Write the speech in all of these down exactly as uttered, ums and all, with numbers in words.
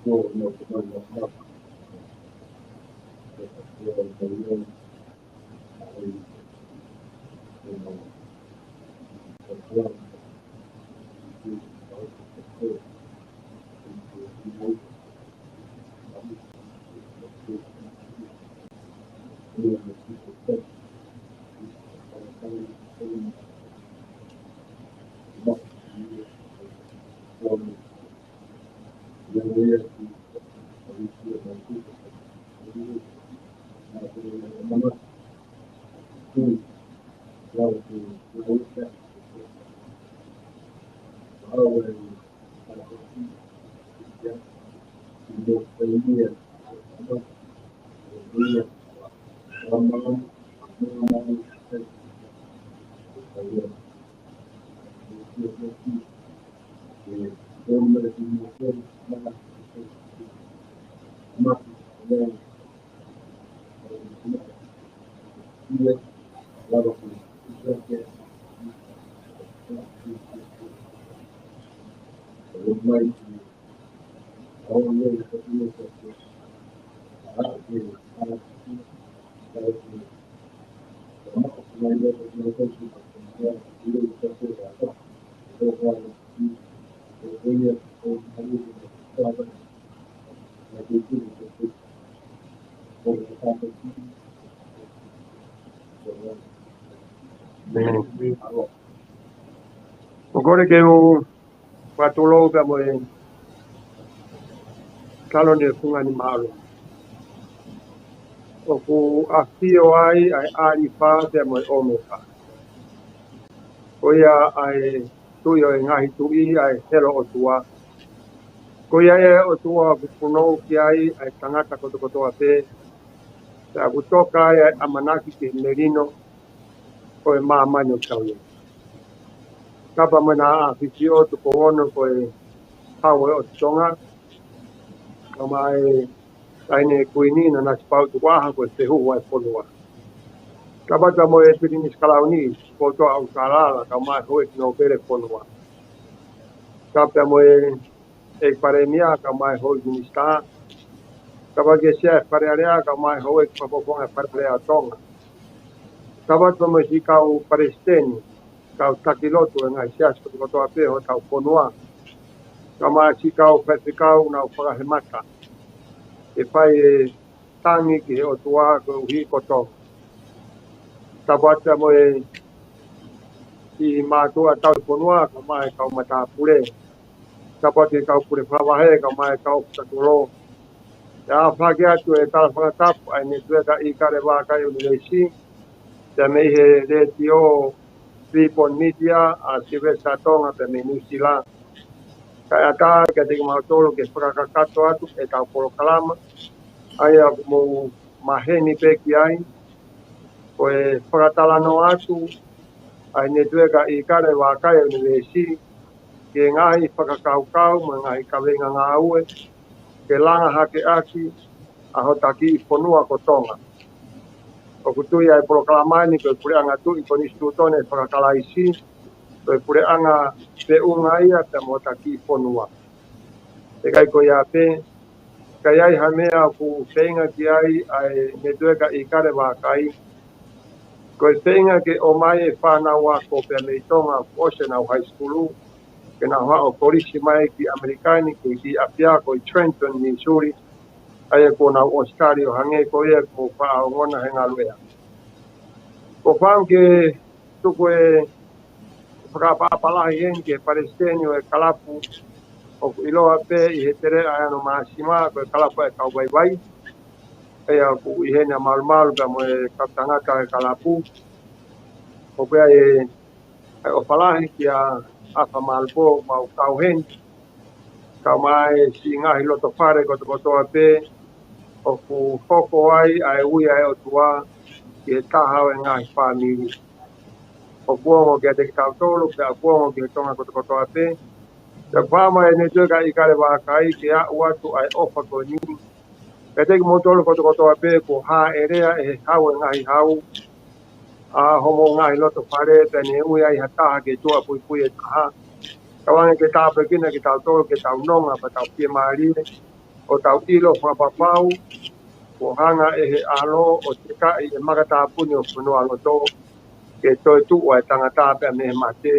ʻOku ou kole ke u fakatulou pea mo e taloni e fungani māʻolunga. ʻOku ʻafio ai ʻa e ʻAlifa pea mo e ʻOmeka. Ko ia ʻa e Tuʻi ʻo e ngaahi tuʻi, ʻa e Helo ʻOtua. Ko ia ʻa e ʻOtua ʻoku punou ki ai ʻa e tangata kotokotoa pē. Pea ʻoku toka ai ʻa e ʻamanaki ki he melino ʻo e māmani ʻoku tau ʻi ai. Kapa mo e ʻAfifio Tupou Ono ko e Hau ʻo e ʻOtu Tonga. Kae ʻumaʻā e Taʻahine Kuini Nanasipauʻu Tukuʻaho ko e Fehuhu ʻo e fonua. Kapa mo e Pilinisi Kalauni, Sipoutoʻa ʻUlukalala, kae ʻumaʻā e Houʻeiki Nōpele Fonua. Kapa mo e ʻEiki Palēmia, kae ʻumaʻā e Houʻeiki Minisitā. Kapa ki he Sea ʻo e Fale Alea, kae ʻumaʻā e Houʻeiki Fakafofonga ʻo e Fale Alea ʻo Tonga. Kapa mo e siʻi kau Palesiteni, kau taki lotu ʻo e ngaahi siasi kotokotoa pē ʻo hotau fonua. Kae ʻumaʻā e siʻi kau faifekau ʻoku nau fakahemata ke fai e tangi ki he ʻOtua koeʻuhi ko Tonga. Kapa mo e siʻi mātuʻa tauhi fonua, kae ʻumaʻā e kau matāpule. Kapa ki he kau pule fakavahe, kae ʻumaʻā e kau fakatotolo. ʻE fakahoko atu e tala fakatapu ʻa e Netiueka ʻIkale Vākai ʻUnivēsi, pea mei he Letiō Freeborn Media ʻa Silivesitā Tonga pea mei Nuʻu Sila. Kae ʻatā kiate kimautolu ke fakakakato atu ʻetau polokalama, ʻa ia ʻoku mou maheni pē ki ai, ko e fakatalanoa atu ʻa e Netiueka ʻIkale Vākai ʻUnivēsi ki he ngaahi fakakaukau mo e ngaahi kaveinga ngāue ke langa hake ʻaki ʻa hota kiʻi fonua ko Tonga. ʻOku tui ʻa e polokalama ni ko e puleʻanga tuʻi konisitūtone fakakalaisi, ko e puleʻanga feʻunga ia pea mo hota kiʻi fonua. ʻIkai ko ia pē, ka ʻi ai ha meʻa ʻoku feinga ki ai ʻa e Netiueka ʻIkale Vākai, ko e feinga ke ʻomai e fānau ako pea mei Tonga kuo ʻosi ʻenau high school, ke nau haʻu ʻo kolisi mai ki ʻAmelika ni, ki he kiʻi ʻapiako ʻi Trenton, Missouri, ʻa ia kuo nau ʻosi tali ʻo hangē ko ia ʻoku mou faʻa ongona he ngaluʻea. Ko e feinga ke tuku e fakaʻapaʻapa lahi eni ki he palesiteni ʻo e kalapu ʻoku ʻiloa pē ʻi he teleʻa ʻa hono māsima ko e Kalapu ʻa e Kau Vaivai. ʻA ia ʻoku ʻi heni ʻa Malumalu pea mo e kau tangata ʻo e kalapu. ʻOku ʻi ai e ʻofa lahi kia ʻAfa Malupo, mau kau heni, kae ʻumaʻā e siʻi ngaahi loto fale kotokotoa pē ʻoku hoko ai ʻa e ui ʻa e ʻOtua ki he taha ʻo e ngaahi fāmili. ʻOku ongo kiate kitautolu, pea ʻoku ongo ki he Tonga kotokotoa pē. Pea ʻoku faʻa mai e Netiueka ʻIkale Vākai ke aʻu atu ʻa e ʻofa ko eni kiate kimoutolu kotokotoa pē kuo hāʻelea ʻe he hau ʻo e ngaahi hau ʻa homou ngaahi loto fale, pea ne ui ai ha taha ke tuʻa puipui e taha. Tauange ke tāpuekina kitautolu ke tau nonga pea tau fiemālie, ʻo tau ʻilo fakapapau kuo hanga ʻe he ʻAlo ʻo tekaʻi e makatāpuni ʻo e fonualoto ke toe tuʻu ʻa e tangata pea mei he mate.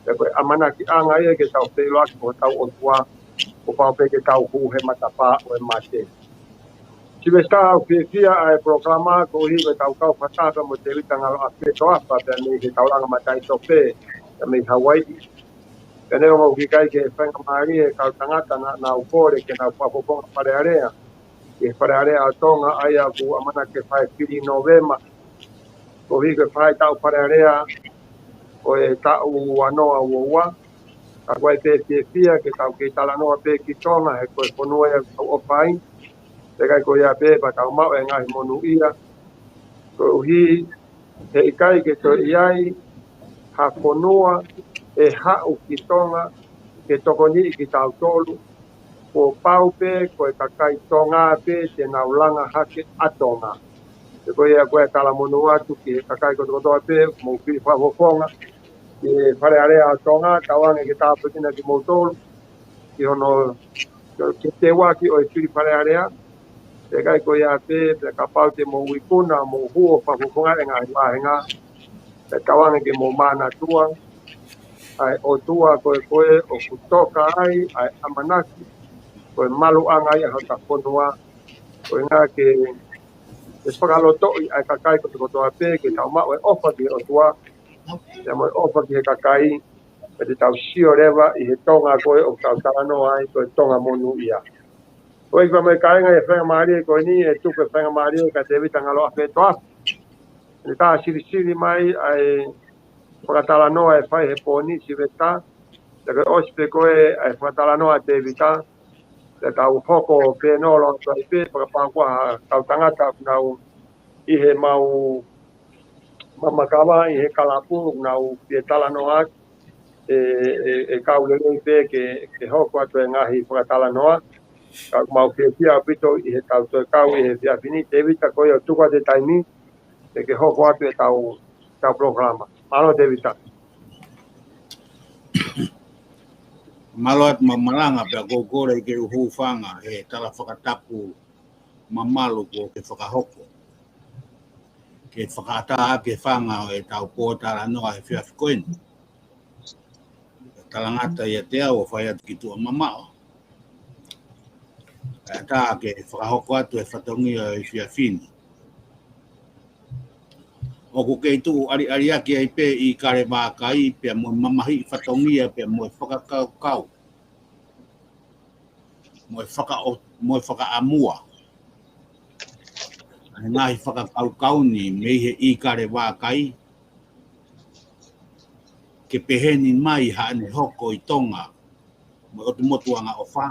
Pea ko e ʻamanakiʻanga ia ke tau feʻiloaki mo hotau ʻOtua, kuo pau pē ke tau hū he matapā ʻo e mate. Silivesitā, ʻoku fiefia ʻa e polokalama koeʻuhi ko ʻetau kau fakataha mo Tēvita Ngalo Afetoafa pea mei he Taulanga Mataʻitofe pea mei Hauaiʻi. Pea neongo ʻoku ʻikai ke faingamālie e kau tangata naʻa nau kole ke nau fakafofonga Fale Alea ʻi he Fale Alea ʻo Tonga, ʻa ia ʻoku ʻamanaki ke fai fili Nōvema, koeʻuhi ko e faʻahitaʻu Fale Alea ʻo e taʻu ua noa ua ua. Ka ʻoku ʻi ai pē fiefia ke tau kei talanoa pē ki Tonga, he ko e fonua ia ʻoku tau ʻofa ai. Pea ʻikai ko ia pē, pea tau maʻu e ngaahi monūʻia koeʻuhi he ʻikai ke toe ʻi ai ha fonua ʻe haʻu ki Tonga ke tokoniʻi kitautolu. Kuo pau pē ko e kakai Tonga pē te nau langa hake ʻa Tonga. Pea ko ia ko e talamonū atu ki he kakai kotokotoa pē mou fili fakafofonga ʻi he Fale Alea ʻo Tonga, tauange ke tāpuekina kimoutolu ʻi hono ke teuaki ʻo e fili Fale Alea. Pea ʻikai ko ia pē, pea kapau te mou ikuna, mou hū ʻo fakafofongaʻi e ngaahi vāhenga, pea tauange ke mou manatua ʻa e ʻOtua ko ē ko ē ʻoku toka ai ʻa e ʻamanaki, ko e maluʻanga ia hotau fonua, ko e ʻuhinga ke, ke fakalotoʻi ʻa e kakai kotokotoa pē ke tau maʻu e ʻofa ki he ʻOtua pea mo e ʻofa ki he kakai, pea te tau sio leva ʻi he Tonga ko ē ʻoku tau talanoa ai, ko e Tonga monūʻia. Ko e kiʻi fai mai kāinga, ʻi he faingamālie ko eni, ʻe tuku e faingamālie kia Tēvita Ngalo Afetoafa ke ne tā silisili mai ʻa e fakatalanoa ʻe fai he pō ni, Silivesitā. Pea ko e ʻosi pē ko ē ʻa e fakatalanoa ʻa Tēvita, pea tau hoko pē ʻo loloto ai pē, fakapapauʻi ko ha kau tangata ʻoku nau ʻi he mau mamakava ʻi he kalapu, ʻoku nau pē talanoa atu e, e, e kau lelei pē ke, ke hoko atu e ngaahi fakatalanoa. Ka ʻoku mau fiefia ʻaupito ʻi heʻetau toe kau ʻi he efiafi ni. Tēvita, ko ia ʻoku tuku atu e taimi ke ke hoko atu ʻetau, ʻetau polokalama. Mālō, Tēvita. Mālō atu mo e malanga, pea ʻoku ou kole ke u hūfanga he tala fakatapu mamalu kuo ke fakahoko ke fakaʻatā ʻaki e fanga ʻo ʻetau pōtalanoa he efiafi ko eni. Talangata ʻiate au ʻo fai atu ki tuʻa mamaʻo, kae ʻatā ke fakahoko atu e fatongia ʻo e efiafi ni. ʻOku kei tuʻu ʻaliʻaliaki ai pē ʻi Kalevākai pea mo e mamahiʻi fatongia pea mo e fakakaukau mo e fakaʻo-, mo e fakaʻamua ʻa e ngaahi fakakaukau ni mei he ʻi Kalevākai, ke pehē ni mai haʻane hoko ʻi Tonga mo e ʻOtu Motu Angaʻofa,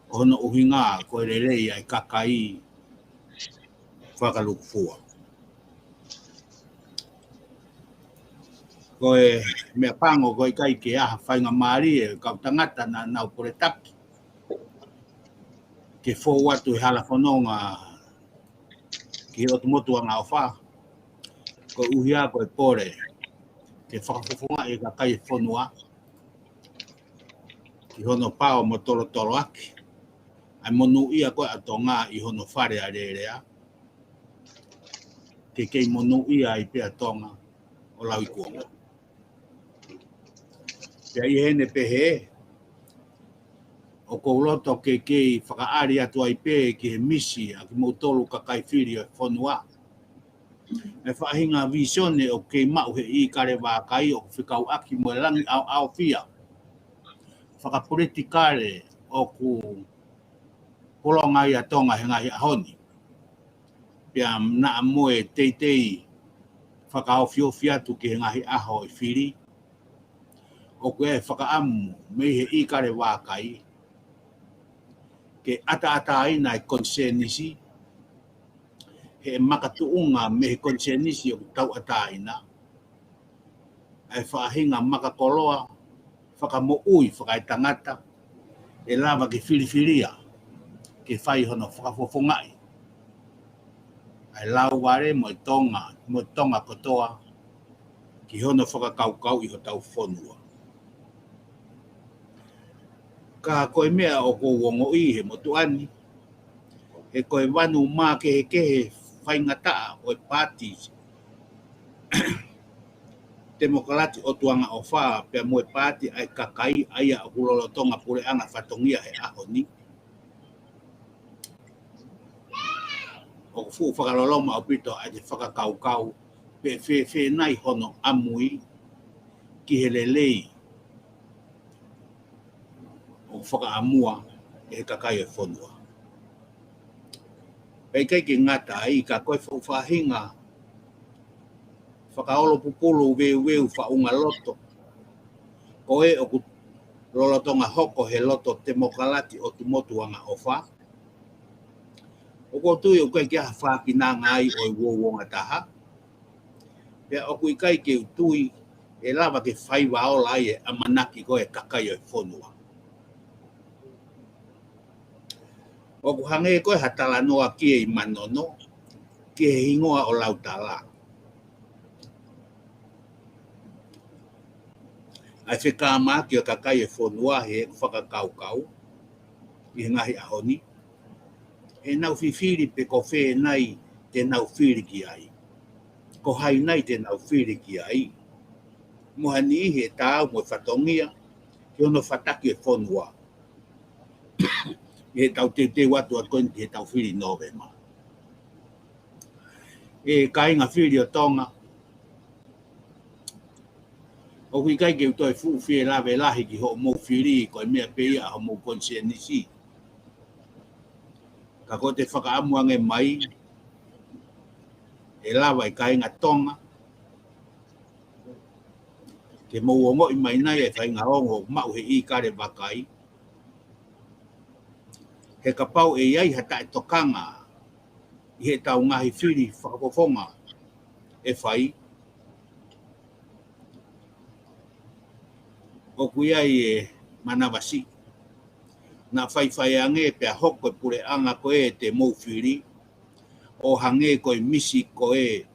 ko hono ʻuhinga ko e lelei ʻa e kakai fakalukufua. Ko e meʻapango ko e ʻikai ke ʻi ai ha faingamālie e kau tangata naʻa nau koletaki ke fou atu he hala fononga ki he ʻOtu Motu Angaʻofa, koeʻuhi ko e pole ke fakafofongaʻi e kakai e fonua ki hono pao mo tolotoloaki ʻa e monūʻia ko ē ʻa Tonga ʻi hono Fale Alea, ke kei monūʻia ai pē ʻa Tonga ʻo lauikuonga. Pea ʻi heʻene pehē, ʻoku ou loto ke kei fakaʻali atu ai pē ki he misi ʻa kimoutolu kakai fili ʻo e fonua, ʻa e faʻahinga vīsone ʻoku kei maʻu he ʻi Kalevākai ʻoku fekauʻaki mo e langi ʻaoʻaofia fakapolitikale ʻoku polonga ai ʻa Tonga he ngaahi ʻaho ni. Pea naʻa mo e teitei fakaofiofi atu ki he ngaahi ʻaho ʻe fili, ʻoku ʻi ai e fakaʻamu mei he ʻi Kalevākai ke ʻataʻatāina e konisēnisi, he makatuʻunga mei he konisēnisi ʻoku tauʻatāina ʻa e faʻahinga makakoloa fakamoʻui fakaetangata ʻe lava ke filifilia ke fai hono fakafofongaʻi ʻa e lauvale mo e Tonga, mo Tonga kotoa ki hono fakakaukauʻi hotau fonua. Ka ko e meʻa ʻoku ou ongoʻi he motuʻa ni, he ko e vanu makehekehe faingataʻa ʻo e paati Temokalati ʻOtu Angaʻofa pea mo e paati ʻa e kakai ʻa ia ʻoku lolotonga puleʻanga fatongia he ʻaho ni, ʻoku fuʻu fakaloloma ʻaupito ʻa e fakakaukau pe fēfē nai hono ʻamui ki he lelei ʻoku fakaʻamua ʻe he kakai ʻo e fonua. Pea ʻikai ke ngata ai, ka ko e fuʻu faʻahinga fakaolopupulu veuveu faʻunga loto ko ē ʻoku lolotonga hoko he loto Temokalati ʻOtu Motu Angaʻofa, ʻoku ou tui ʻoku ʻikai ke ʻi ai ha fākinanga ai ʻo e uouongataha, pea ʻoku ʻikai ke u tui ʻe lava ke faiva ola ai e ʻamanaki ko ē ʻa e kakai ʻo e fonua. ʻOku hangē ko e ha talanoa ki he ʻi Manono, ki he hingoa ʻo Lautala. ʻA e fekāmaki ʻo e kakai ʻo e fonua he fakakaukau ʻi he ngaahi ʻaho ni, ʻenau fifili pe ko fē nai te nau fili ki ai, ko hai nai te nau fili ki ai, mo ha niʻihi ʻe taau mo e fatongia ki hono fataki ʻo e fonua ʻi heʻetau teuteu atu atu ko eni ki heʻetau fili Nōvema. ʻE kāinga fili ʻo Tonga, ʻoku ʻikai ke u toe fuʻu fie lave lahi ki hoʻomou fili, ko e meʻa pē ia ʻa homou konisēnisi. Ka ko ʻete fakaʻamu ange mai, ʻe lava ʻe kāinga Tonga ke mou ongoʻi mai nai e faʻahinga ongo ʻoku maʻu he ʻīkale vakai, he kapau ʻe ʻi ai ha taʻetokanga ʻi heʻetau ngaahi fili fakafofonga ʻe fai, ʻoku ʻi ai e manavasiʻi naʻa faifai ange pea hoko e puleʻanga ko ē te mou fili ʻo hangē ko e misi ko ē,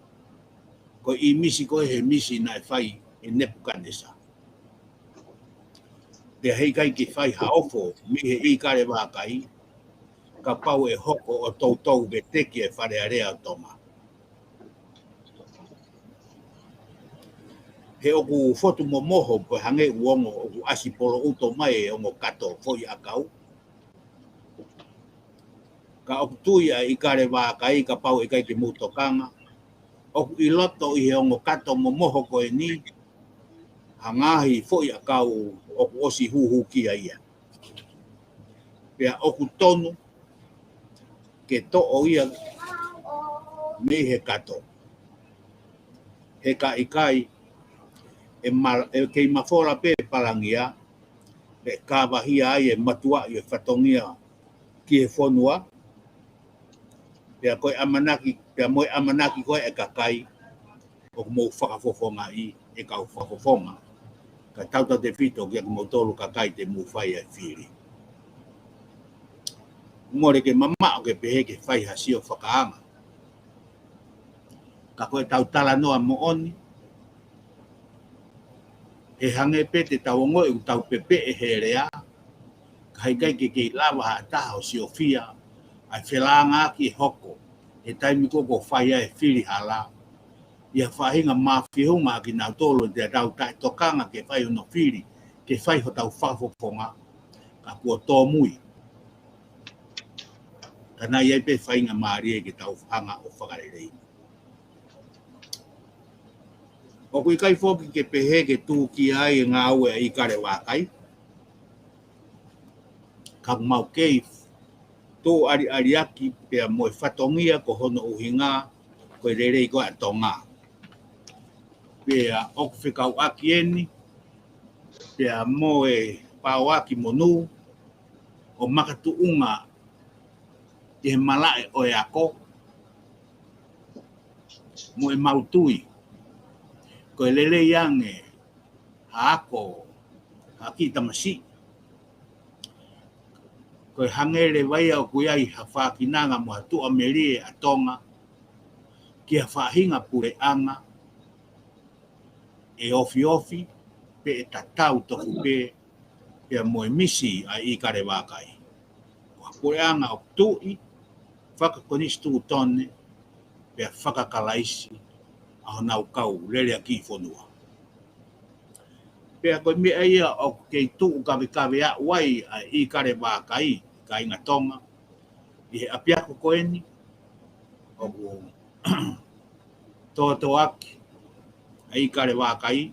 ko e ʻīmisi ko ē he misi naʻe fai ʻe Nepukanesa. Pea heʻikai ke fai ha ofo mei he ʻīkale vakai, kapau ʻe hoko ʻo toutou veteki e Fale Alea ʻo Tonga. He ʻoku fotu momoho pe hangē ʻoku ongo ʻoku ʻasi poloʻuto mai e ongo kato foʻiʻakau. Ka ʻoku tui ʻa e ʻīkale vakai, kapau ʻe ʻikai ke mou tokanga, ʻoku ʻi loto ʻi he ongo kato momoho ko eni ha ngaahi foʻiʻakau ʻoku ʻosi huhuki ai ia. Pea ʻoku tonu ke toʻo ia mei he kato. He ka ʻikai, ʻe ma-, ʻe kei mafola pē palangia, ʻe kavahia ai e matuaʻi e fatongia ki he fonua, pea ko e ʻamanaki, pea mo e ʻamanaki ko ē ʻa e kakai ʻoku mou fakafofongaʻi, ʻe kau fakafofonga. Ka tautautefito kiate kimoutolu kakai te mou fai e fili. Mole ke mamaʻo ke pehē ke fai ha sio fakaanga. Ka ko ʻetau talanoa moʻoni, he hangē pē te tau ongoʻi ʻoku tau pepeʻe he lea, ka heʻikai ke kei lava ha taha ʻo siofia ʻa e felāngaaki ʻe hoko he taimi ko ē ʻoku fai ai e fili hala, ʻi ha faʻahinga mafiehunga ʻa kinautolu te tau taʻetokanga ke fai hono fili, ke fai hotau fakafofonga, ka kuo tōmui. Ka naʻe ʻi ai pē faingamālie ke tau hanga ʻo fakalelei. ʻOku ʻikai foki ke pehē ke tūkia ai e ngāue ʻa e ʻīkale vakai, ka ʻoku mau kei tuʻu ʻaliʻaliaki pea mo e fatongia ko hono ʻuhinga ko e lelei ko ē ʻa Tonga. Pea ʻoku fekauʻaki eni pea mo e paoaki monū ʻo makatuʻunga ʻi he malaʻe ʻo e ako mo ʻemau tui ko e lelei ange ha ako ha kiʻi tamasiʻi. Ko e hangē leva ia ʻoku ʻi ai ha fākinanga mo ha tuʻamelie ʻa Tonga ki ha faʻahinga puleʻanga ʻe ofiofi pe ʻe tatau tofu pē pea mo e misi ʻa e ʻIkale Vākai. Ko ha puleʻanga ʻoku tuʻi fakakonisitūtone pea fakakalaisi ʻa honau kau leleakiʻi fonua. Pea ko e meʻa ia ʻoku kei tuʻu kavekave ʻa e ʻIkale Vākai, kāinga Tonga, ʻi he ʻapiako ko eni, ʻoku tōtōaki ʻa e ʻIkale Vākai,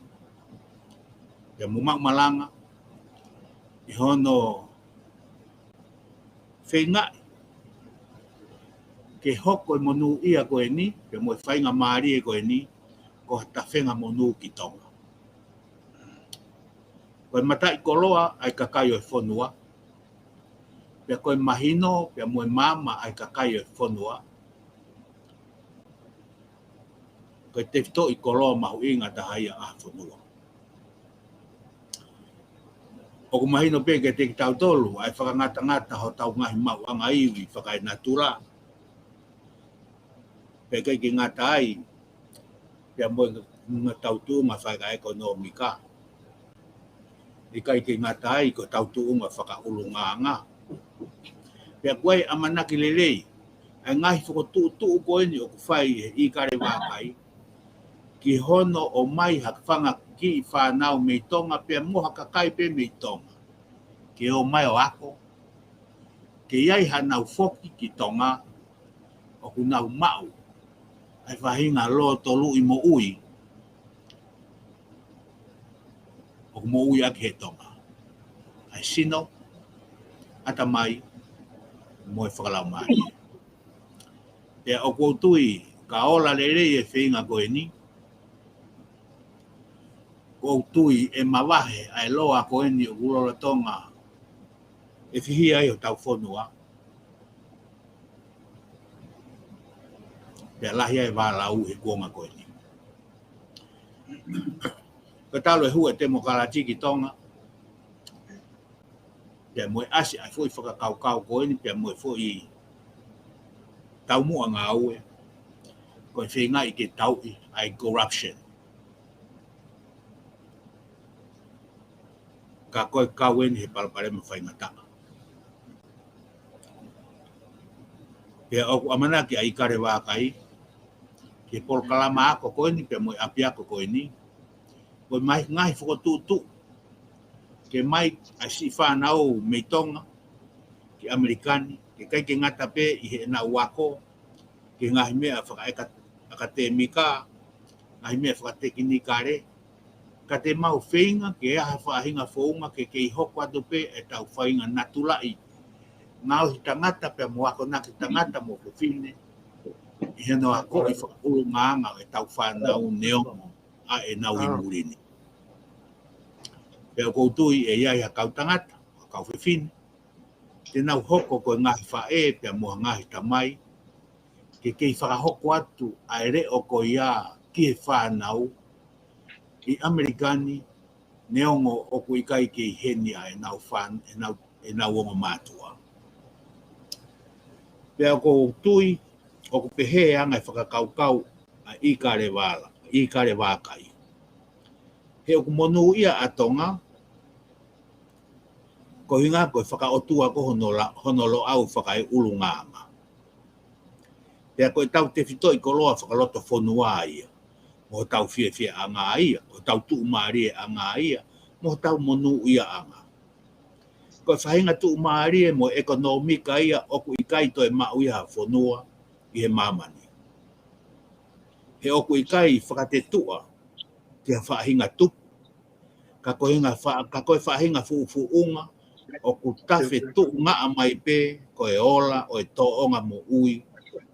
pea mo maʻu malanga ʻi hono feingaʻi ke hoko e monūʻia ko eni, pea mo e faingamālie ko eni, ko ha tafenga monū ki Tonga. Ko e mataʻikoloa ʻa e kakai ʻo e fonua, pea ko e mahino, pea mo e maama ʻa e kakai ʻo e fonua, ko e tefitoʻi koloa mahuʻinga taha ia ʻa e fonua. ʻOku mahino pē kiate kitautolu ʻa e fakangatangata hotau ngaahi maʻuʻanga ivi fakaenatula. Pea ʻikai ke ngata ai, pea mo e ngaahi tautuʻunga fakaʻekonōmika. ʻIkai ke ngata ai ko e tautuʻunga fakaʻulungaanga. Pea ʻoku ʻi ai e ʻamanaki lelei ʻa e ngaahi fokotuʻutuʻu ko eni ʻoku fai ʻe he ʻIkale Vākai ki hono ʻomai ha fanga kiʻi fānau mei Tonga pea mo ha kakai pē mei Tonga ke ō mai ʻo ako, ke ʻi ai haʻanau foki ki Tonga ʻoku nau maʻu ʻa e faʻahinga lōtoluʻi moʻui ʻoku moʻui ʻaki ʻe he Tonga, ʻa e sino, ʻatamai, mo e fakalaumālie. Pea ʻoku ou tui ka ola lelei e feinga ko eni, ʻoku ou tui ʻe mavahe ʻa e loa ko eni ʻoku lolotonga ʻe fihia ai hotau fonua, pea lahi ai e vālau he kuonga ko eni. Ko e talu e hū ʻa e temokalati ki Tonga, pea mo e ʻasi ʻa e foʻi fakakaukau ko eni, pea mo e foʻi taumuʻa ngāue, ko e feingaʻi ke tauʻi ʻa e corruption. Ka ko e kau eni he palopalema faingataʻa. Pea ʻoku ʻamanaki ʻa e ʻIkale Vākai ki he polokalama ako ko eni pea mo e ʻapiako ko eni, ko e ngaahi fokotuʻutuʻu ke ʻomai ʻa e siʻi fānau mei Tonga ki ʻAmelika ni, ke ʻikai ke ngata pē ʻi heʻenau ako ki he ngaahi meʻa fakaʻaka-, ʻakatemika, ngaahi meʻa fakatekinikale, ka te mau feinga ke ʻi ai ha faʻahinga founga ke kei hoko atu pē ʻetau faʻahinga natulaʻi ngaohi tangata pea mo akonaki tangata mo fefine ʻi hono akoʻi fakaʻulungaanga ʻetau fānau neongo ʻa ʻenau ʻi muli ni. Pea ʻoku ou tui ʻe ʻi ai ha kau tangata, ha kau fefine, te nau hoko ko e ngaahi faʻē pea mo ha ngaahi tamai, ke kei fakahoko atu ʻa e leʻo ko ia ki he fānau ʻi ʻAmelika ni, neongo ʻoku ʻikai ke ʻi heni ʻa ʻenau fān-, ʻenau, ʻenau ongo mātuʻa. Pea ʻoku ou tui ʻoku pehē anga e fakakaukau ʻa e ʻIkale Vāla, ʻIkale Vākai. He ʻoku monūʻia ʻa Tonga, ko e ʻuhinga ko e fakaʻotua ko hono la-, hono Loʻau fakaeʻulungaanga. Pea ko ʻetau tefitoʻi koloa fakalotofonua ia, mo hotau fiefiaʻanga ia, hotau tuʻumālieʻanga ia, mo hotau monūʻiaʻanga. Ko e faʻahinga tuʻumālie mo ʻekonōmika ia ʻoku ʻikai toe maʻu ia ha fonua ʻi he māmani. He ʻoku ʻikai fakatetuʻa ki ha faʻahinga tupu, ka ko e hinga fa-, ka ko e faʻahinga fuʻufuʻunga ʻoku tafe tuʻungaʻa mai pē ko e ola ʻo e tōʻonga moʻui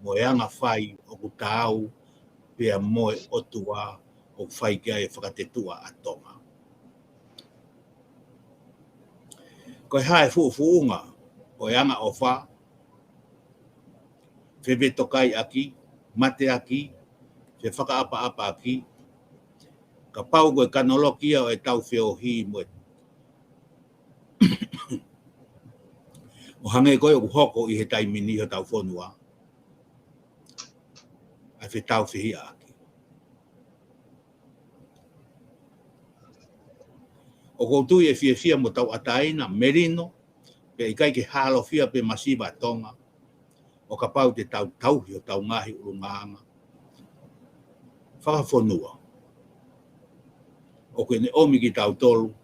mo e anga fai ʻoku taau pea mo e ʻOtua ʻoku fai ki ai e fakatetuʻa ʻa Tonga. Ko e hā e fuʻufuʻunga ʻo e angaʻofa, fevetokaiʻaki, mateaki, fefakaʻapaʻapaʻaki, kapau ko e kanoloki ia ʻo ʻetau feohi mo e ʻo hangē ko ē ʻoku hoko ʻi he taimi ni ʻi hotau fonua, ʻa e fetaufihiaʻaki. ʻOku ou tui ʻe fiefia mo tauʻatāina, melino, pea ʻikai ke hālofia pe masiva ʻa Tonga, ʻo kapau te tau tauhi hotau ngaahi ʻulungaanga fakafonua ʻoku ne ʻomi kitautolu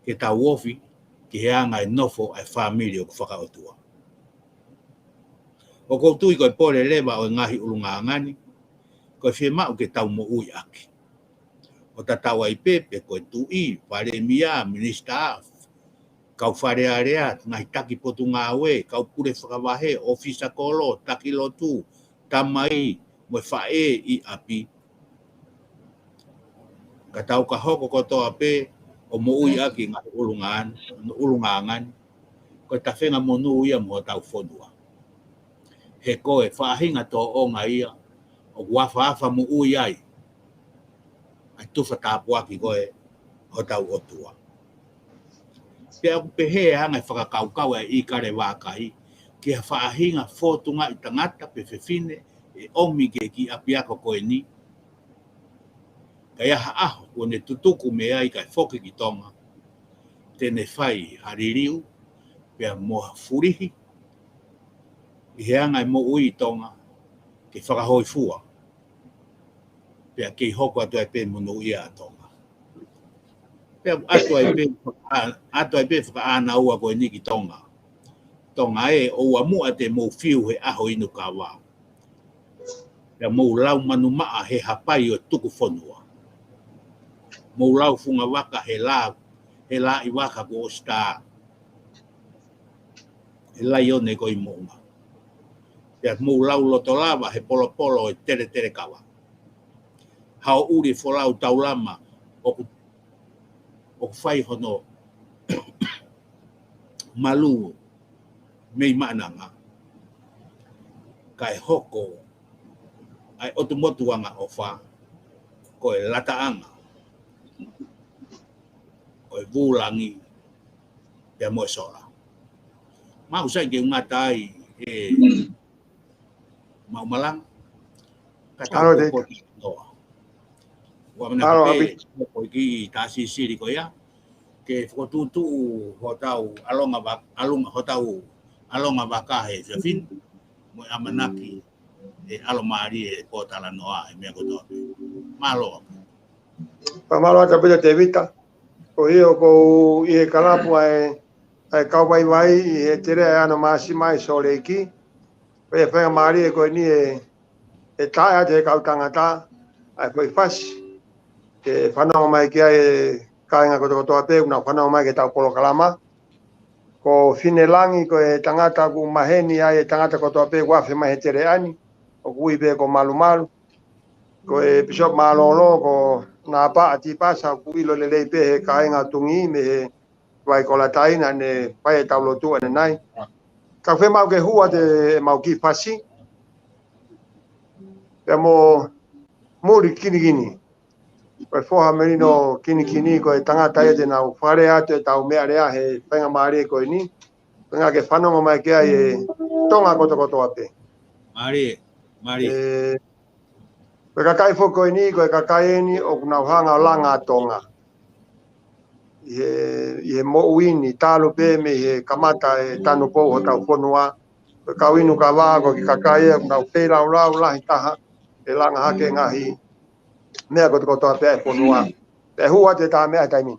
ke tau ofi ki he anga e nofo ʻa e fāmili ʻoku fakaʻotua. ʻOku ou tui ko e pole leva ʻo e ngaahi ʻulungaanga ni, ko e fiemaʻu ke tau moʻui ʻaki. ʻO tatau ai pē pe ko e tuʻi, palēmia, minisitā, kau Fale Alea, ngaahi taki potungāue, kau pule fakavahe, ʻōfisa kolo, taki lotu, tamai, mo e faʻē ʻi ʻapi. Ka tau ka hoko kotoa pē ʻo moʻui ʻaki ngaahi ʻulungaanga, ʻulungaanga ni, ko e tafenga monū ia mo hotau fonua. He ko e faʻahinga tōʻonga ia ʻoku afaʻafa moʻui ai ʻa e tufa tāpuaki ko ē hotau ʻOtua. Pea ʻoku pehē ʻa e anga e fakakaukau ʻa e ʻIkale Vākai ki ha faʻahinga fōtungaʻi tangata pe fefine ʻe ʻomi ki he kiʻi ʻapiako ko eni. Ka ʻi ha ʻaho kuo ne tutuku mei ai kae foki ki Tonga, te ne fai ha liliu pea mo ha fulihi ʻi he anga e moʻui ʻi Tonga ke fakahōifua, pea kei hoko atu ai pē monūʻia ʻa Tonga. Pea ʻatu ai pē, ʻatu ai pē fakaʻānaua ko eni ki Tonga. Tonga ē, ʻoua muʻa te mou fiu he ʻaho inu kava. Pea mou lau manumaʻa he hapai ʻo e tuku fonua. Mou lau fungavaka he lā, he lāʻi vaka kuo ʻosi tā. He laione ko ē ʻi moʻunga. Pea mou lau loto lava he polopolo ʻo e teletele kava. Hao ʻuli folau taulama ʻoku, ʻoku fai hono malū mei Maʻananga. Kae hoko ʻa e ʻotu motu angaʻofa ko e lataʻanga ʻo e vūlangi pea mo e sola. Mau sai ke ungata ai e mau malanga. Ka tau Alo, ko Dave. Poti noa. Ua mana Alo, kape, Hapi. Ko e kiʻi tā sisili ko ia. Ke fokotuʻutuʻu hotau ʻalonga va-, ʻalonga, hotau ʻalonga vaka he efiafi ni. Mo e ʻamanaki ʻe ʻalomālie e pōtalanoa he meʻa kotoa pē. Mālō. Pea mālō atu pē Tēvita. Ko ia ʻoku ou ʻi he kalapu ʻa e, ʻa e kau vaivai ʻi he teleʻa ʻa e Ano Māsima ʻi Sōleki. Ko e faingamālie ko eni ʻe, ʻe taʻe atu he kau tangata ʻa e foʻi fasi ke fanongo mai ki ai e kāinga kotokotoa pē ʻoku nau fanongo mai ki heʻetau polokalama. Ko Finelangi ko e tangata ʻoku maheni ai e tangata kotoa pē ʻoku afe mai he teleʻa ni, ʻoku ui pē ko Malumalu. Ko e Pīsope Mālōlō, ko Nāpaʻa Tipasa, ʻoku ʻilo lelei pē he kāinga Tuʻi mei he Vai Kolataina, ne fai ʻetau lotu ʻanenai. Ka fiemaʻu ke hū atu ʻemau kiʻi fasi. Pea mo Muli Kinikini. Ko e foha melino Kinikini, ko e tangata ia te nau fakalea atu ʻetau meʻalea he faingamālie ko eni. Pea ke fanongo mai ki ai e Tonga kotokotoa pē. Mālie, mālie. E, ko e kakai foki ko eni, ko e kakai eni ʻoku nau hanga ʻo langa ʻa Tonga. ʻI he, ʻi he moʻui ni talu pē mei he kamata e tanupou hotau fonua. Ko e kau inu kava, ko e kiʻi kakai ia ʻoku nau feilaulau lahi taha ʻe langa hake ngaahi meʻa kotokotoa pē ʻa e fonua. Pea hū atu e tā meʻa he taimi ni.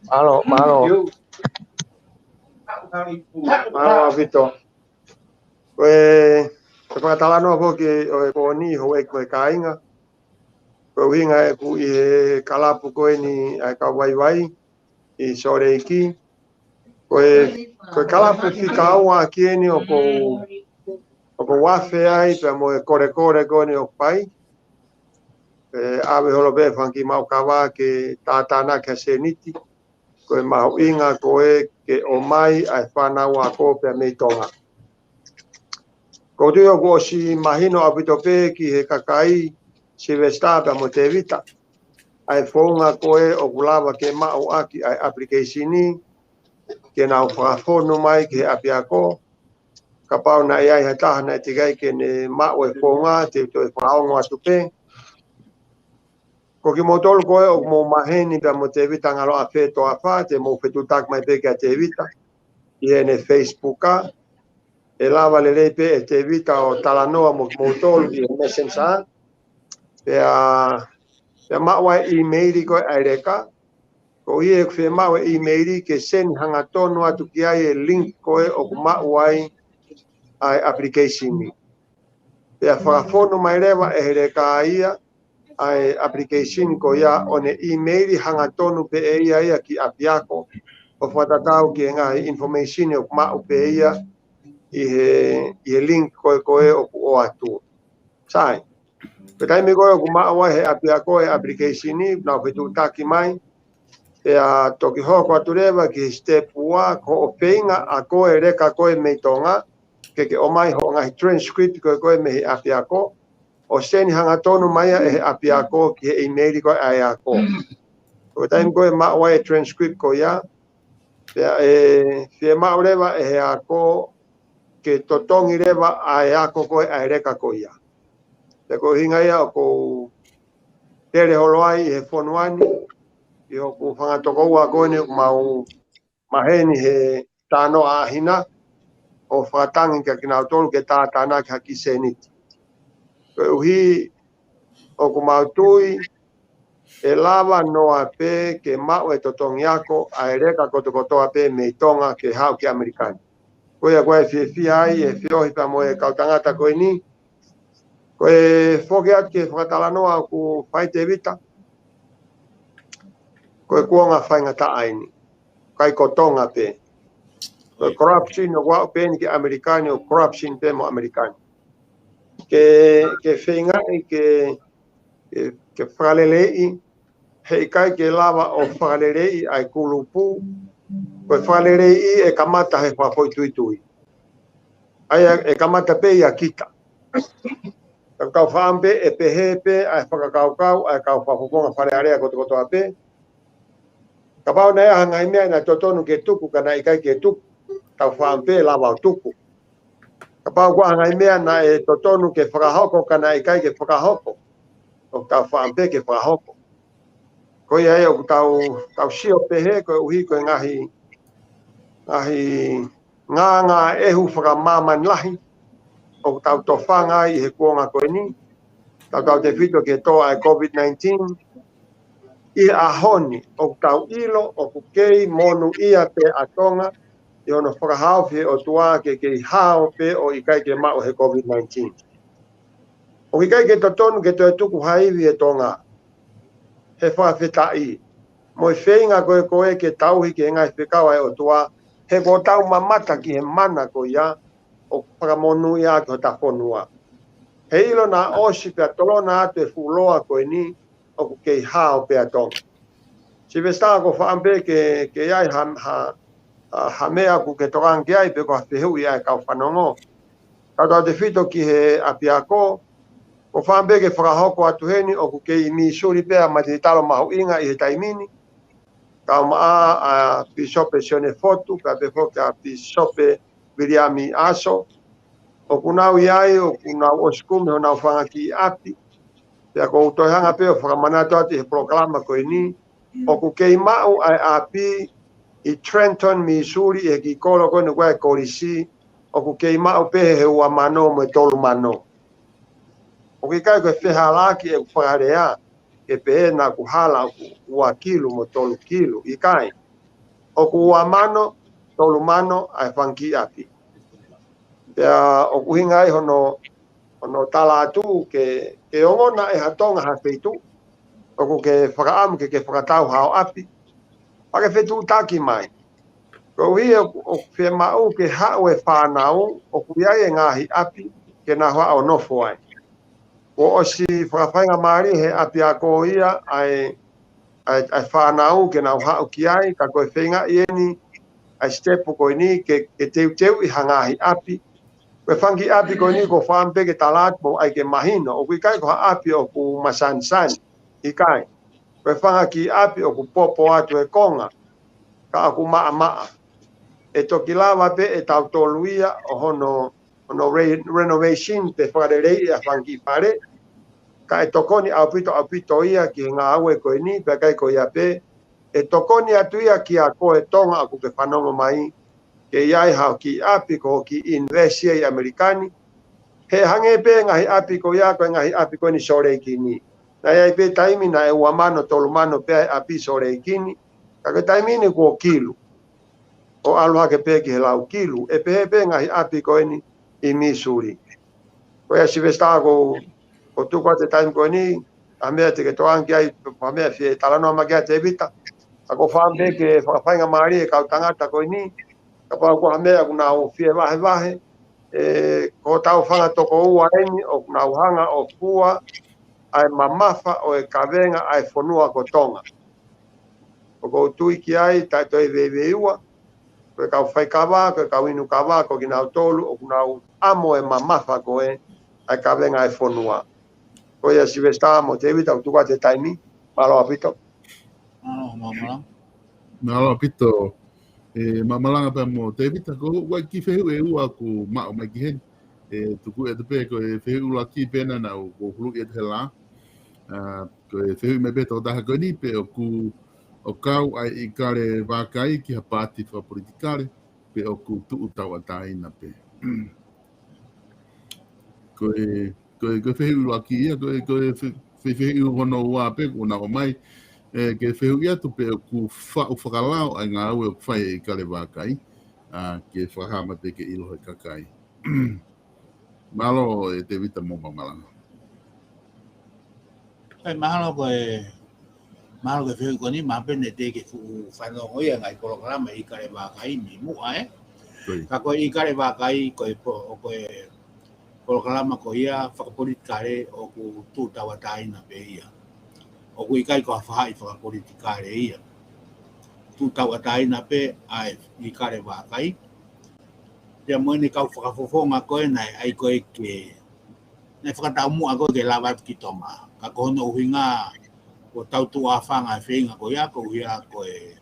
Mālō, mālō. Mālō ʻaupito. Ko e, ko e fakatalanoa foki ʻo e pō ni, houʻeiki mo e kāinga. Ko e ʻuhinga ʻeku ʻi he kalapu ko eni ʻa e kau vaivai ʻi Sōleki. Ko e, ko e kalapu fika ua ʻaki eni ʻoku ou, ʻoku ou afe ai pea mo e kolekole ko eni ʻoku fai. ʻE ʻave holo pē fanga kiʻi maʻu kava ke tātānaki ha sēniti. Ko e mahuʻinga ko ē ke ʻomai ʻa e fānau ako pea mei Tonga. ʻOku ou tui ʻoku ʻosi mahino ʻaupito pē ki he kakai Sylvester pea mo Tevita ʻa e founga ko ē ʻoku lava ke maʻu ʻaki ʻa e application ni, ke nau fakafonu mai ki he ʻapiako. Kapau naʻe ʻi ai ha taha naʻe teʻeki ai ke ne maʻu e founga, te u toe fakaongo atu pē. Ko kimoutolu ko ē ʻoku mou maheni pea mo Tevita Ngaloafetoafa, te mou fetuʻutaki mai pē kia Tevita ʻi heʻene Facebook. ʻE lava lelei pē ʻe Tevita ʻo talanoa mo kimoutolu ʻi he Messenger. Pea, pea maʻu ʻa e ʻīmeili ko ē ʻa e leka. Ko ia ʻoku fiemaʻu e ʻīmeili ke send hangatonu atu ki ai e link ko ē ʻoku maʻu ai ʻa e application ni. Pea fakafonu mai leva ʻe he leka ia ʻa e application ko ia ʻo ne ʻīmeili hangatonu pē ʻe ia ia ki ʻapiako ʻo fakatatau ki he ngaahi information ʻoku maʻu pē ia ʻi he, ʻi he link ko ē, ko ē ʻoku ʻoatu. Sai. Ko e taimi ko ē ʻoku maʻu ai he ʻapiako e application ni, nau fetuʻutaki mai. Pea toki hoko atu leva ki he step ua, ko hoʻo feinga ʻa koe leka ko ē mei Tonga, ke ke ʻomai hoʻo ngaahi transcript ko ē, ko ē mei he ʻapiako, ʻo send hangatonu mai ia ʻe he ʻapiako ki he ʻīmeili ko ē ʻa e ako. Ko e taimi ko ē maʻu ai e transcript ko ia, pea ʻe fiemaʻu leva ʻe he ako ke totongi leva ʻa e ako ko ē ʻa e leka ko ia. Pea ko e ʻuhinga ia ʻoku ou tele holo ai ʻi he fonua ni, ʻi hoku fanga tokoua ko eni ʻoku mau maheni he talanoa ʻaʻahina, ʻo fakatangi kia kinautolu ke tātānaki ha kiʻi sēniti. Koeʻuhi ʻoku mau tui ʻe lava noa pē ke maʻu e totongi ako ʻa e leka kotokotoa pē mei Tonga ke haʻu ki ʻAmelika ni. Ko ia ko e fiefia ai e feohi pea mo e kau tangata ko eni. Ko e foki atu ki he fakatalanoa ʻoku fai Tevita, ko e kuonga faingataʻa eni. ʻIkai ko Tonga pē. Ko e corruption ʻoku aʻu pē eni ki ʻAmelika ni, ʻoku corruption pē mo ʻAmelika ni. ke, ke feingaʻi ke, ke, ke fakaleleiʻi, heʻikai ke lava ʻo fakaleleiʻi ʻa e kulupu, ko e fakaleleiʻi ʻe kamata he fakafoʻituitui. ʻA ia ʻe kamata pē ia kita. Ka ʻoku tau faʻa ʻamu pē ʻe pehē pē ʻa e fakakaukau ʻa e kau fakafofonga Fale Alea kotokotoa pē. Kapau naʻe ʻi ai ha ngaahi meʻa naʻe totonu ke tuku ka naʻe ʻikai ke tuku, tau faʻa ʻamu pē lava ʻo tuku. Kapau ko ha ngaahi meʻa naʻe totonu ke fakahoko ka naʻe ʻikai ke fakahoko, ʻoku tau faʻa ʻamu pē ke fakahoko. Ko ia ai ʻoku tau, tau sio pehē koeʻuhi ko e ngaahi, ngaahi ngāngāʻehu fakamāmani lahi ʻoku tau tofanga ai ʻi he kuonga ko eni, tautautefito ki he tō ʻa e COVID nineteen. ʻI he ʻaho ni ʻoku tau ʻilo ʻoku kei monūʻia pē ʻa Tonga ʻi hono fakahaofi ʻe he ʻOtua ke kei hao pē ʻo ʻikai ke maʻu he COVID nineteen. ʻOku ʻikai ke totonu ke toe tuku ha ivi ʻe Tonga he fakafetaʻi mo e feinga ko ē ko ē ke tauhi ki he ngaahi fekau ʻa e ʻOtua, he kuo tau mamata ki he mana ko ia ʻoku fakamonūʻia ʻaki hota fonua. Heiʻilo naʻa ʻosi pea tolona atu e fuʻu loa ko eni, ʻoku kei hao pē ʻa Tonga. Sylvester, ʻoku ou faʻa ʻamu pē ke, ke ʻi ai ha, ha, ha, ha meʻa ʻoku ke tokanga ki ai pe ko ha fehuʻi ʻa e kau fanongo. Tautautefito ki he ʻapiako, ʻoku ou faʻa ʻamu pē ke fakahoko atu heni ʻoku kei ʻi Missouri pē ʻa Matitalo Mahuʻinga ʻi he taimi ni, kae ʻumaʻā ʻa Pīsope Sione Fotu, pea pehē foki ʻa Pīsope Viliami ʻAso. ʻOku nau ʻi ai, ʻoku nau ʻosi kumi honau fanga kiʻi ʻapi. Pea ʻoku ou toe hanga pē ʻo fakamanatu atu ʻi he polokalama ko eni, ʻoku kei maʻu ʻa e ʻapi ʻi Trenton, Missouri, ʻi he kiʻi kolo ko eni ʻoku ʻi ai e kolisi, ʻoku kei maʻu pē he ua mano mo e tolu mano. ʻOku ʻikai ko e fehālaaki ʻeku fakalea ke pehē naʻa ku hala ʻoku ua kilu mo tolu kilu, ʻikai. ʻOku ua mano, tolu mano ʻa e fanga kiʻi ʻapi. Pea ʻoku ʻuhinga ai hono, hono tala atu ke, ke ongona ʻe ha Tonga ha feituʻu ʻoku ke fakaʻamu ke, ke fakatau hao ʻapi, pea ke fetuʻutaki mai. Koeʻuhi ʻoku, ʻoku fiemaʻu ke haʻu e fānau ʻoku ʻi ai e ngaahi ʻapi ke nau haʻu ʻo nofo ai. Kuo ʻosi fakafaingamālie he ʻapiako ia ʻa e, ʻa e, ʻa e fānau ke nau haʻu ki ai, ka ko e feingaʻi eni ʻa e sitepu ko eni ke, ke teuteuʻi ha ngaahi ʻapi. Ko e fanga kiʻi ʻapi ko eni ʻoku ou faʻa ʻamu pē ke tala atu mo ʻai ke mahino, ʻoku ʻikai ko ha ʻapi ʻoku masanisani, ʻikai. Ko e fanga kiʻi ʻapi ʻoku popo atu e konga, ka ʻoku maʻamaʻa. ʻE toki lava pē ʻe tautolu ia ʻo hono, hono re-, renovation pe fakaleleiʻi ʻa e fanga kiʻi fale, ka ʻe tokoni ʻaupito, ʻaupito ia ki he ngāue ko eni, pea ʻikai ko ia pē, ʻe tokoni atu ia kia koe Tonga ʻoku ke fanongo mai, ke ʻi ai haʻo kiʻi ʻapi ko hoʻo kiʻi invest ia ʻi ʻAmelika ni. He hangē pē ngaahi ʻapi ko ia, ko e ngaahi ʻapi ko eni Sōleki ni. Naʻe ʻi ai pē taimi naʻe ua mano, tolu mano pē ʻa e ʻapi Sōleki ni. Ka ko e taimi ni kuo kilu. ʻO ʻalu hake pē ki he lau kilu. ʻE pehē pē ngaahi ʻapi ko eni ʻi Missouri. Ko ia Sylvester ʻoku ou, ʻoku ou tuku atu e taimi ko eni, ha meʻa te ke tokanga ki ai, ha meʻa fie talanoa mai ki ai Tēvita. Ka ʻoku ou faʻa ʻamu pē ke fakafaingamālie e kau tangata ko eni, kapau ko ha meʻa ʻoku nau fie vahevahe, ē, ko hotau fanga tokoua eni, ʻoku nau hanga ʻo fua ʻa e mamafa ʻo e kavenga ʻa e fonua ko Tonga. ʻOku ou tui ki ai, taʻe toe veiveiua, ko e kau faikava, ko e kau inu kava, ko kinautolu, ʻoku nau ʻamo e mamafa ko ē ʻa e kavenga ʻa e fonua. Ko ia Sylvester mo Tēvita, ʻoku tuku atu e taimi, mālō ʻaupito. Mālō, mālō. Mālō ʻaupito, ē, Maʻamalanga pea mo Tēvita, ko e ua kiʻi fehuʻi ʻe ua ʻoku maʻu mai ki heni. Ē, tuku atu pē, ko e fehuʻi ʻuluaki pē ena naʻa ku huluʻi atu he lā. ʻA, ko e fehuʻi mai pē tokotaha ko eni pe ʻoku, ʻoku kau ʻa e ʻIkale Vākai ki ha paati fakapolitikale, pe ʻoku tuʻu tauʻatāina pē. Ko e, ko e, ko e fehuʻi ʻuluaki ia, ko e, ko e fe-, fe-, fehuʻi hono ua pē ʻoku na ʻomai, ē, ke fehuʻi atu pe ʻoku faʻu fakalao ʻa e ngāue ʻoku fai ʻe he ʻIkale Vākai, ʻa, ke fakahā mai pē ke ʻilo he kakai. Mālō ē Tēvita mo Maʻamalanga. ʻOi, mahalo ko e, mahalo ko e fehuʻi ko eni, mahalo pē naʻe teʻeki ke fuʻu fanongo ia ngaahi polokalama ʻIkale Vākai mei muʻa, ē? Ko ia. Ka ko e ʻIkale Vākai, ko e po-, ko e, polokalama ko ia fakapolitikale ʻoku tuʻu tauʻatāina pē ia. ʻOku ʻikai ko ha faʻahi fakapolitikale ia. Tuʻu tauʻatāina pē ʻa e ʻIkale Vākai. Pea mo ʻene kau fakafofonga ko ē naʻe ʻai ko ē ke, naʻe fakataumuʻa ko ē ke lava atu ki Tonga. Ka ko hono ʻuhinga ko e tautuʻa fanga e feinga ko ia, ko ia ko e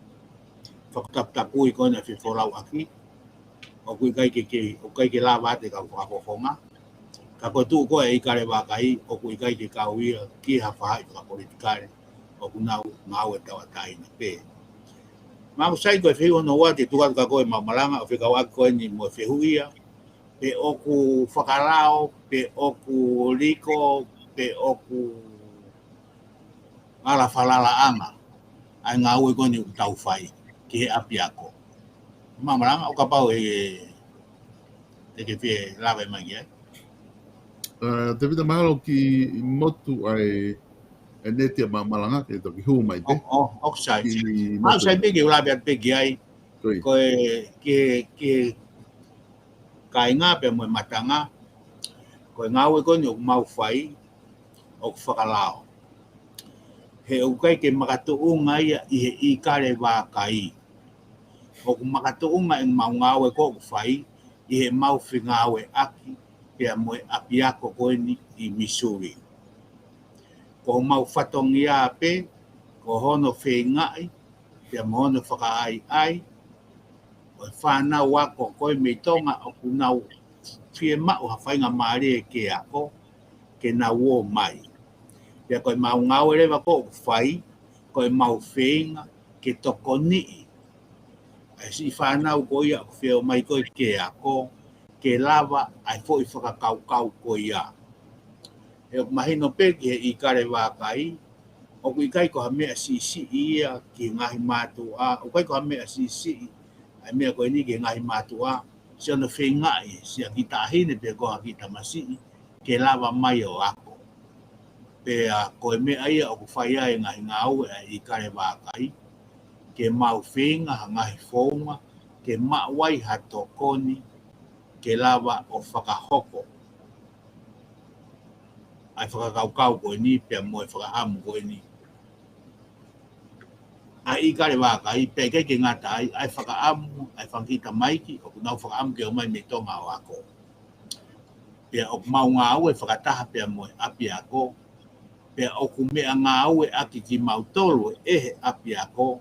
fakataputapui ko ē naʻe fefolauʻaki. ʻOku ʻikai ke, ke, ʻoku ʻikai ke lava atu e kau fakafofonga. Ka ko e tuʻu ko ē ʻa e ʻIkale Vākai, ʻoku ʻikai ke kau ia ki ha faʻahi fakapolitikale, ʻoku nau ngāue tauʻatāina pē. Maʻu sai ko e fehuʻi hono ua te u tuku atu kia koe Maʻumalanga ʻo fekauʻaki ko eni mo e fehuʻi ia, pe ʻoku fakalao, pe ʻoku liko, pe ʻoku ala falalaʻanga ʻa e ngāue ko eni ʻoku tau fai ki he ʻapiako. Maʻumalanga, ʻo kapau ʻe, te ke fie lave mai ki ai. ʻA, Tēvita, mahalo kiʻi motu ʻa e, e neti ʻa Maʻumalanga ke toki hū mai pē. ʻO, ʻo, ʻoku sai. Kiʻi motu. Maʻu sai pē ke u lave atu pē ki ai. Ko ia. Ko e, ki he, ki he kāinga pea mo e matanga, ko e ngāue ko eni ʻoku mau fai, ʻoku fakalao. He ʻoku ʻikai ke makatuʻunga ia ʻi he ʻIkale Vākai. ʻOku makatuʻunga ʻemau ngāue ko ē ʻoku fai ʻi heʻemau fengāueʻaki pea mo e ʻapiako ko eni ʻi Missouri. Ko homau fatongia pē, ko hono feingaʻi, pea mo hono fakaʻaiʻai ʻo e fānau ako ko ē mei Tonga ʻoku nau fiemaʻu ha faingamālie ke ako, ke nau ō mai. Pea ko ʻemau ngāue leva ko ē ʻoku fai, ko ʻemau feinga ke tokoniʻi ʻa e siʻi fānau ko ia ʻoku fie ō mai ko ē ke ako, ke lava ʻa e foʻi fakakaukau ko ia. He ʻoku mahino pē ki he ʻIkale Vākai, ʻoku ʻikai ko ha meʻa siʻisiʻi ia ki he ngaahi mātuʻa, ʻoku ʻikai ko ha meʻa siʻisiʻi ʻa e meʻa ko eni ki he ngaahi mātuʻa, siʻono feingaʻi, siʻa kiʻi taʻahine pe ko ha kiʻi tamasiʻi, ke lava mai ʻo ako. Pea ko e meʻa ia ʻoku fai ai e ngaahi ngāue ʻa e ʻIkale Vākai, ke mau feinga ha ngaahi founga, ke maʻu ai ha tokoni, ke lava ʻo fakahoko ʻa e fakakaukau ko eni, pea mo e fakaʻamu ko eni ʻa e ʻIkale Vākai, pea ʻikai ke ngata ai, ʻa e fakaʻamu ʻa e fanga kiʻi tamaiki ʻoku nau fakaʻamu ke ō mai mei Tonga ʻo ako. Pea ʻoku mau ngāue fakataha pea mo e ʻapiako, pea ʻoku meʻa ngāueʻaki kimautolu ʻe he ʻapiako,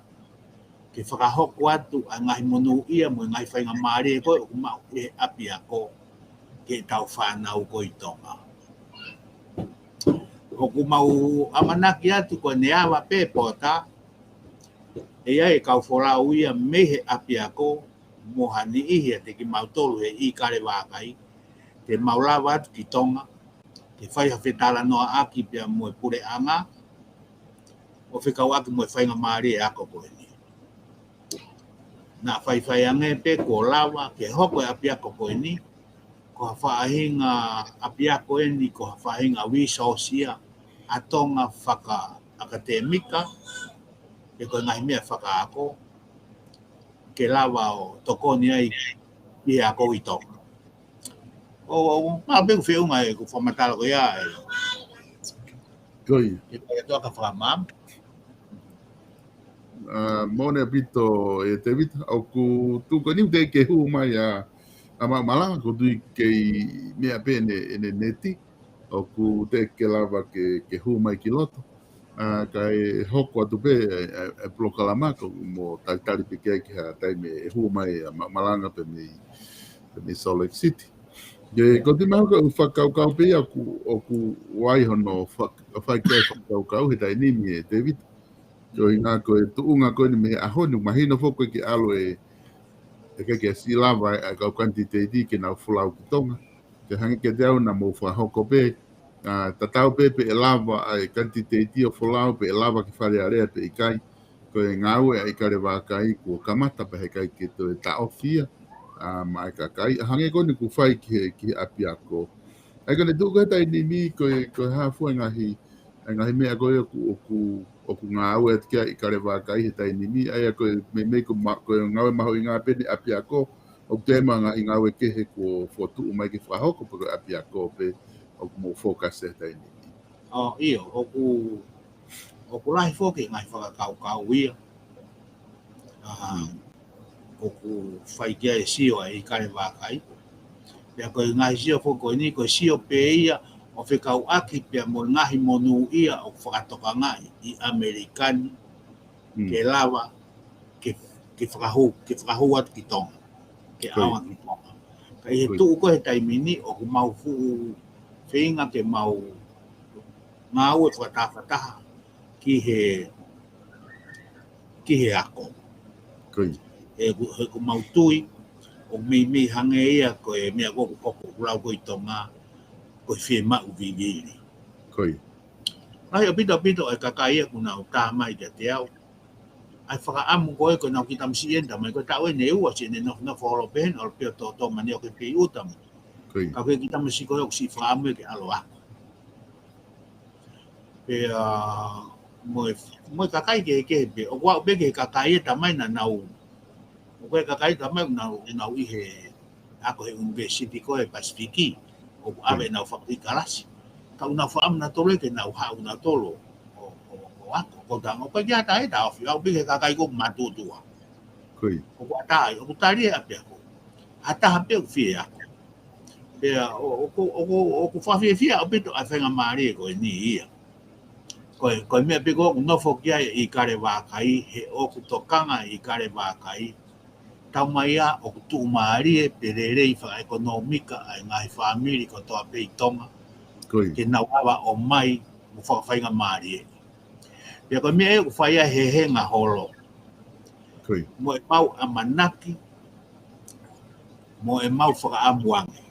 ke fakahoko atu ʻa e ngaahi monūʻia mo e ngaahi faingamālie ko ē ʻoku maʻu ʻe he ʻapiako ki heʻetau fānau ko ē ʻi Tonga. ʻOku mau ʻamanaki atu ko ʻene ava pē Pota, ʻe ʻi ai e kau folau ia mei he ʻapiako mo ha niʻihi ʻiate kimautolu he ʻIkale Vākai, te mau lava atu ki Tonga, ke fai ha fetalanoaʻaki pea mo e puleʻanga, ʻo fekauʻaki mo e faingamālie ako ko eni. Naʻa faifai ange pē kuo lava ke hoko e ʻapiako ko eni ko ha faʻahinga ʻapiako eni, ko ha faʻahinga resource ia ʻa Tonga fakaʻakatemika, pe ko e ngaahi meʻa fakaako, ke lava ʻo tokoni ai ʻi he ako ʻi Tonga. ʻO, ʻo, maʻu pē ʻeku feʻunga ʻeku fakamatala ko ia ē. Ko ia. Ke pai atu ʻa e fakamaama. ʻA, moʻoni ʻaupito ē Tēvita, ʻoku tuku eni ʻoku teʻeki ke hū mai ʻa, ʻa Maʻumalanga, ʻoku ou tui kei meʻa pē ʻene, ʻene neti, ʻoku teʻeki ke lava ke, ke hū mai ki loto. ʻA, kae hoko atu pē ʻa e, ʻa e, ʻa e polokalama ko mo talitali pē ki ai ki ha taimi ʻe hū mai ʻa Maʻumalanga pē mei, pē mei Salt Lake City. Ke, ko e tui mahalo ko e fakakaukau pē ia ʻoku, ʻoku ʻi ai hono fak-, fai ki ai e fakakaukau he taimi ni ē Tēvita. Ko e ʻuhinga ko e tuʻunga ko eni mei he ʻaho ni, mahino foki ko e ke ʻalu ē, ʻe ʻikai ke siʻi lava ʻa e kau kanititeiti ke nau folau ki Tonga. Ke hangē kiate au naʻa mou fakahoko pē, ʻa, tatau pē pe ʻe lava ʻa e kanititeiti ʻo folau, pe ʻe lava ki Fale Alea pe ʻikai. Ko e ngāue ʻa e ʻIkale Vākai kuo kamata pea heʻikai ke toe taʻofi ia, ʻa, maʻa e kakai. ʻA, hangē ko eni ʻoku fai ki he, ki he ʻapiako. ʻA ia ko ʻene tuʻu ko ē he taimi ni ko e, ko e hā fua e ngaahi, e ngaahi meʻa ko ē ʻoku, ʻoku, ʻoku ngāue atu ki ai e ʻIkale Vākai he taimi ni. ʻA ia ko e meimei ko ma-, ko e ngāue mahuʻinga pē eni ʻapiako, ʻOku ʻi ai mo e ngaahi ngāue kehe kuo fokotuʻu mai ke fakahoko pe ko e ʻapiako pē ʻoku mou focus he taimi ni? ʻIo, ʻoku, ʻoku lahi foki e ngaahi fakakaukau ia. ʻA, ʻoku fai ki ai e sio ʻa e ʻIkale Vākai. Pea ko e ngaahi sio foki ko eni, ko e sio pē ia ʻo fekauʻaki pea mo e ngaahi monūʻia ʻoku fakatokangaʻi ʻi ʻAmelika ni ke lava ke, ke fakahū, ke fakahū atu ki Tonga, ke ʻaonga ki Tonga. Ka ʻi he tuʻu ko ē he taimi ni ʻoku mau fuʻu feinga ke mau ngāue fakatahataha ki he, ki he ako. He ʻoku, he ʻoku mau tui ʻoku meimei hangē ia ko e meʻa ko ē ʻoku hoko, ʻoku lau ko ē ʻi Tonga ko e fiemaʻu vivili. Lahi ʻaupito ʻaupito e kakai ia ʻoku nau tā mai kiate au ʻa e fakaʻamu ko ē ko ʻenau kiʻi tamasiʻi ʻeni, tā mai ko e taʻu ʻeni ʻe ua siʻene nofonofo holo pē heni, ʻalu pē ʻo tōtōmani ʻo ke pei ʻuta mai. Ka ko e kiʻi tamasiʻi ko ē ʻoku siʻi fakaʻamu ia ke ʻalu ʻo ako. Pea mo e, mo e kakai kehekehe pē, ʻoku aʻu pē ki he kakai ia tā mai naʻa nau, ʻoku ʻi ai e kakai tā mai naʻa nau, nau ʻi he ako he ʻunivēsiti ko ē Pasifiki, ʻoku ʻave ʻenau fakaʻuhi kalasi. Ka ʻoku nau fakaʻamu nautolu ia ke nau haʻu nautolu ʻo, ʻo, ʻo ako. Ko e taha, ʻoku ʻikai ke ʻatā ia, taʻofi, aʻu pē ki he kakai ko ē mātuʻa. ʻOku ʻatā ai, ʻoku tali e ʻapiako. Ha taha pē ʻoku fie ako. Pea ʻo, ʻoku, ʻoku, ʻoku fakafiefia ʻaupito ʻa e faingamālie ko eni ia. Ko e, ko e meʻa pē ko ē ʻoku nofo ki ai e ʻIkale Vākai, he ʻoku tokanga e ʻIkale Vākai, taumaiā ʻoku tuʻumālie pē lelei fakaʻekonōmika ʻa e ngaahi fāmili kotoa pē ʻi Tonga, ke nau lava ʻo ʻomai mo fakafaingamālie. Pea ko e meʻa ia ʻoku fai ai e hehenga holo mo ʻemau ʻamanaki, mo ʻemau fakaʻamu ange.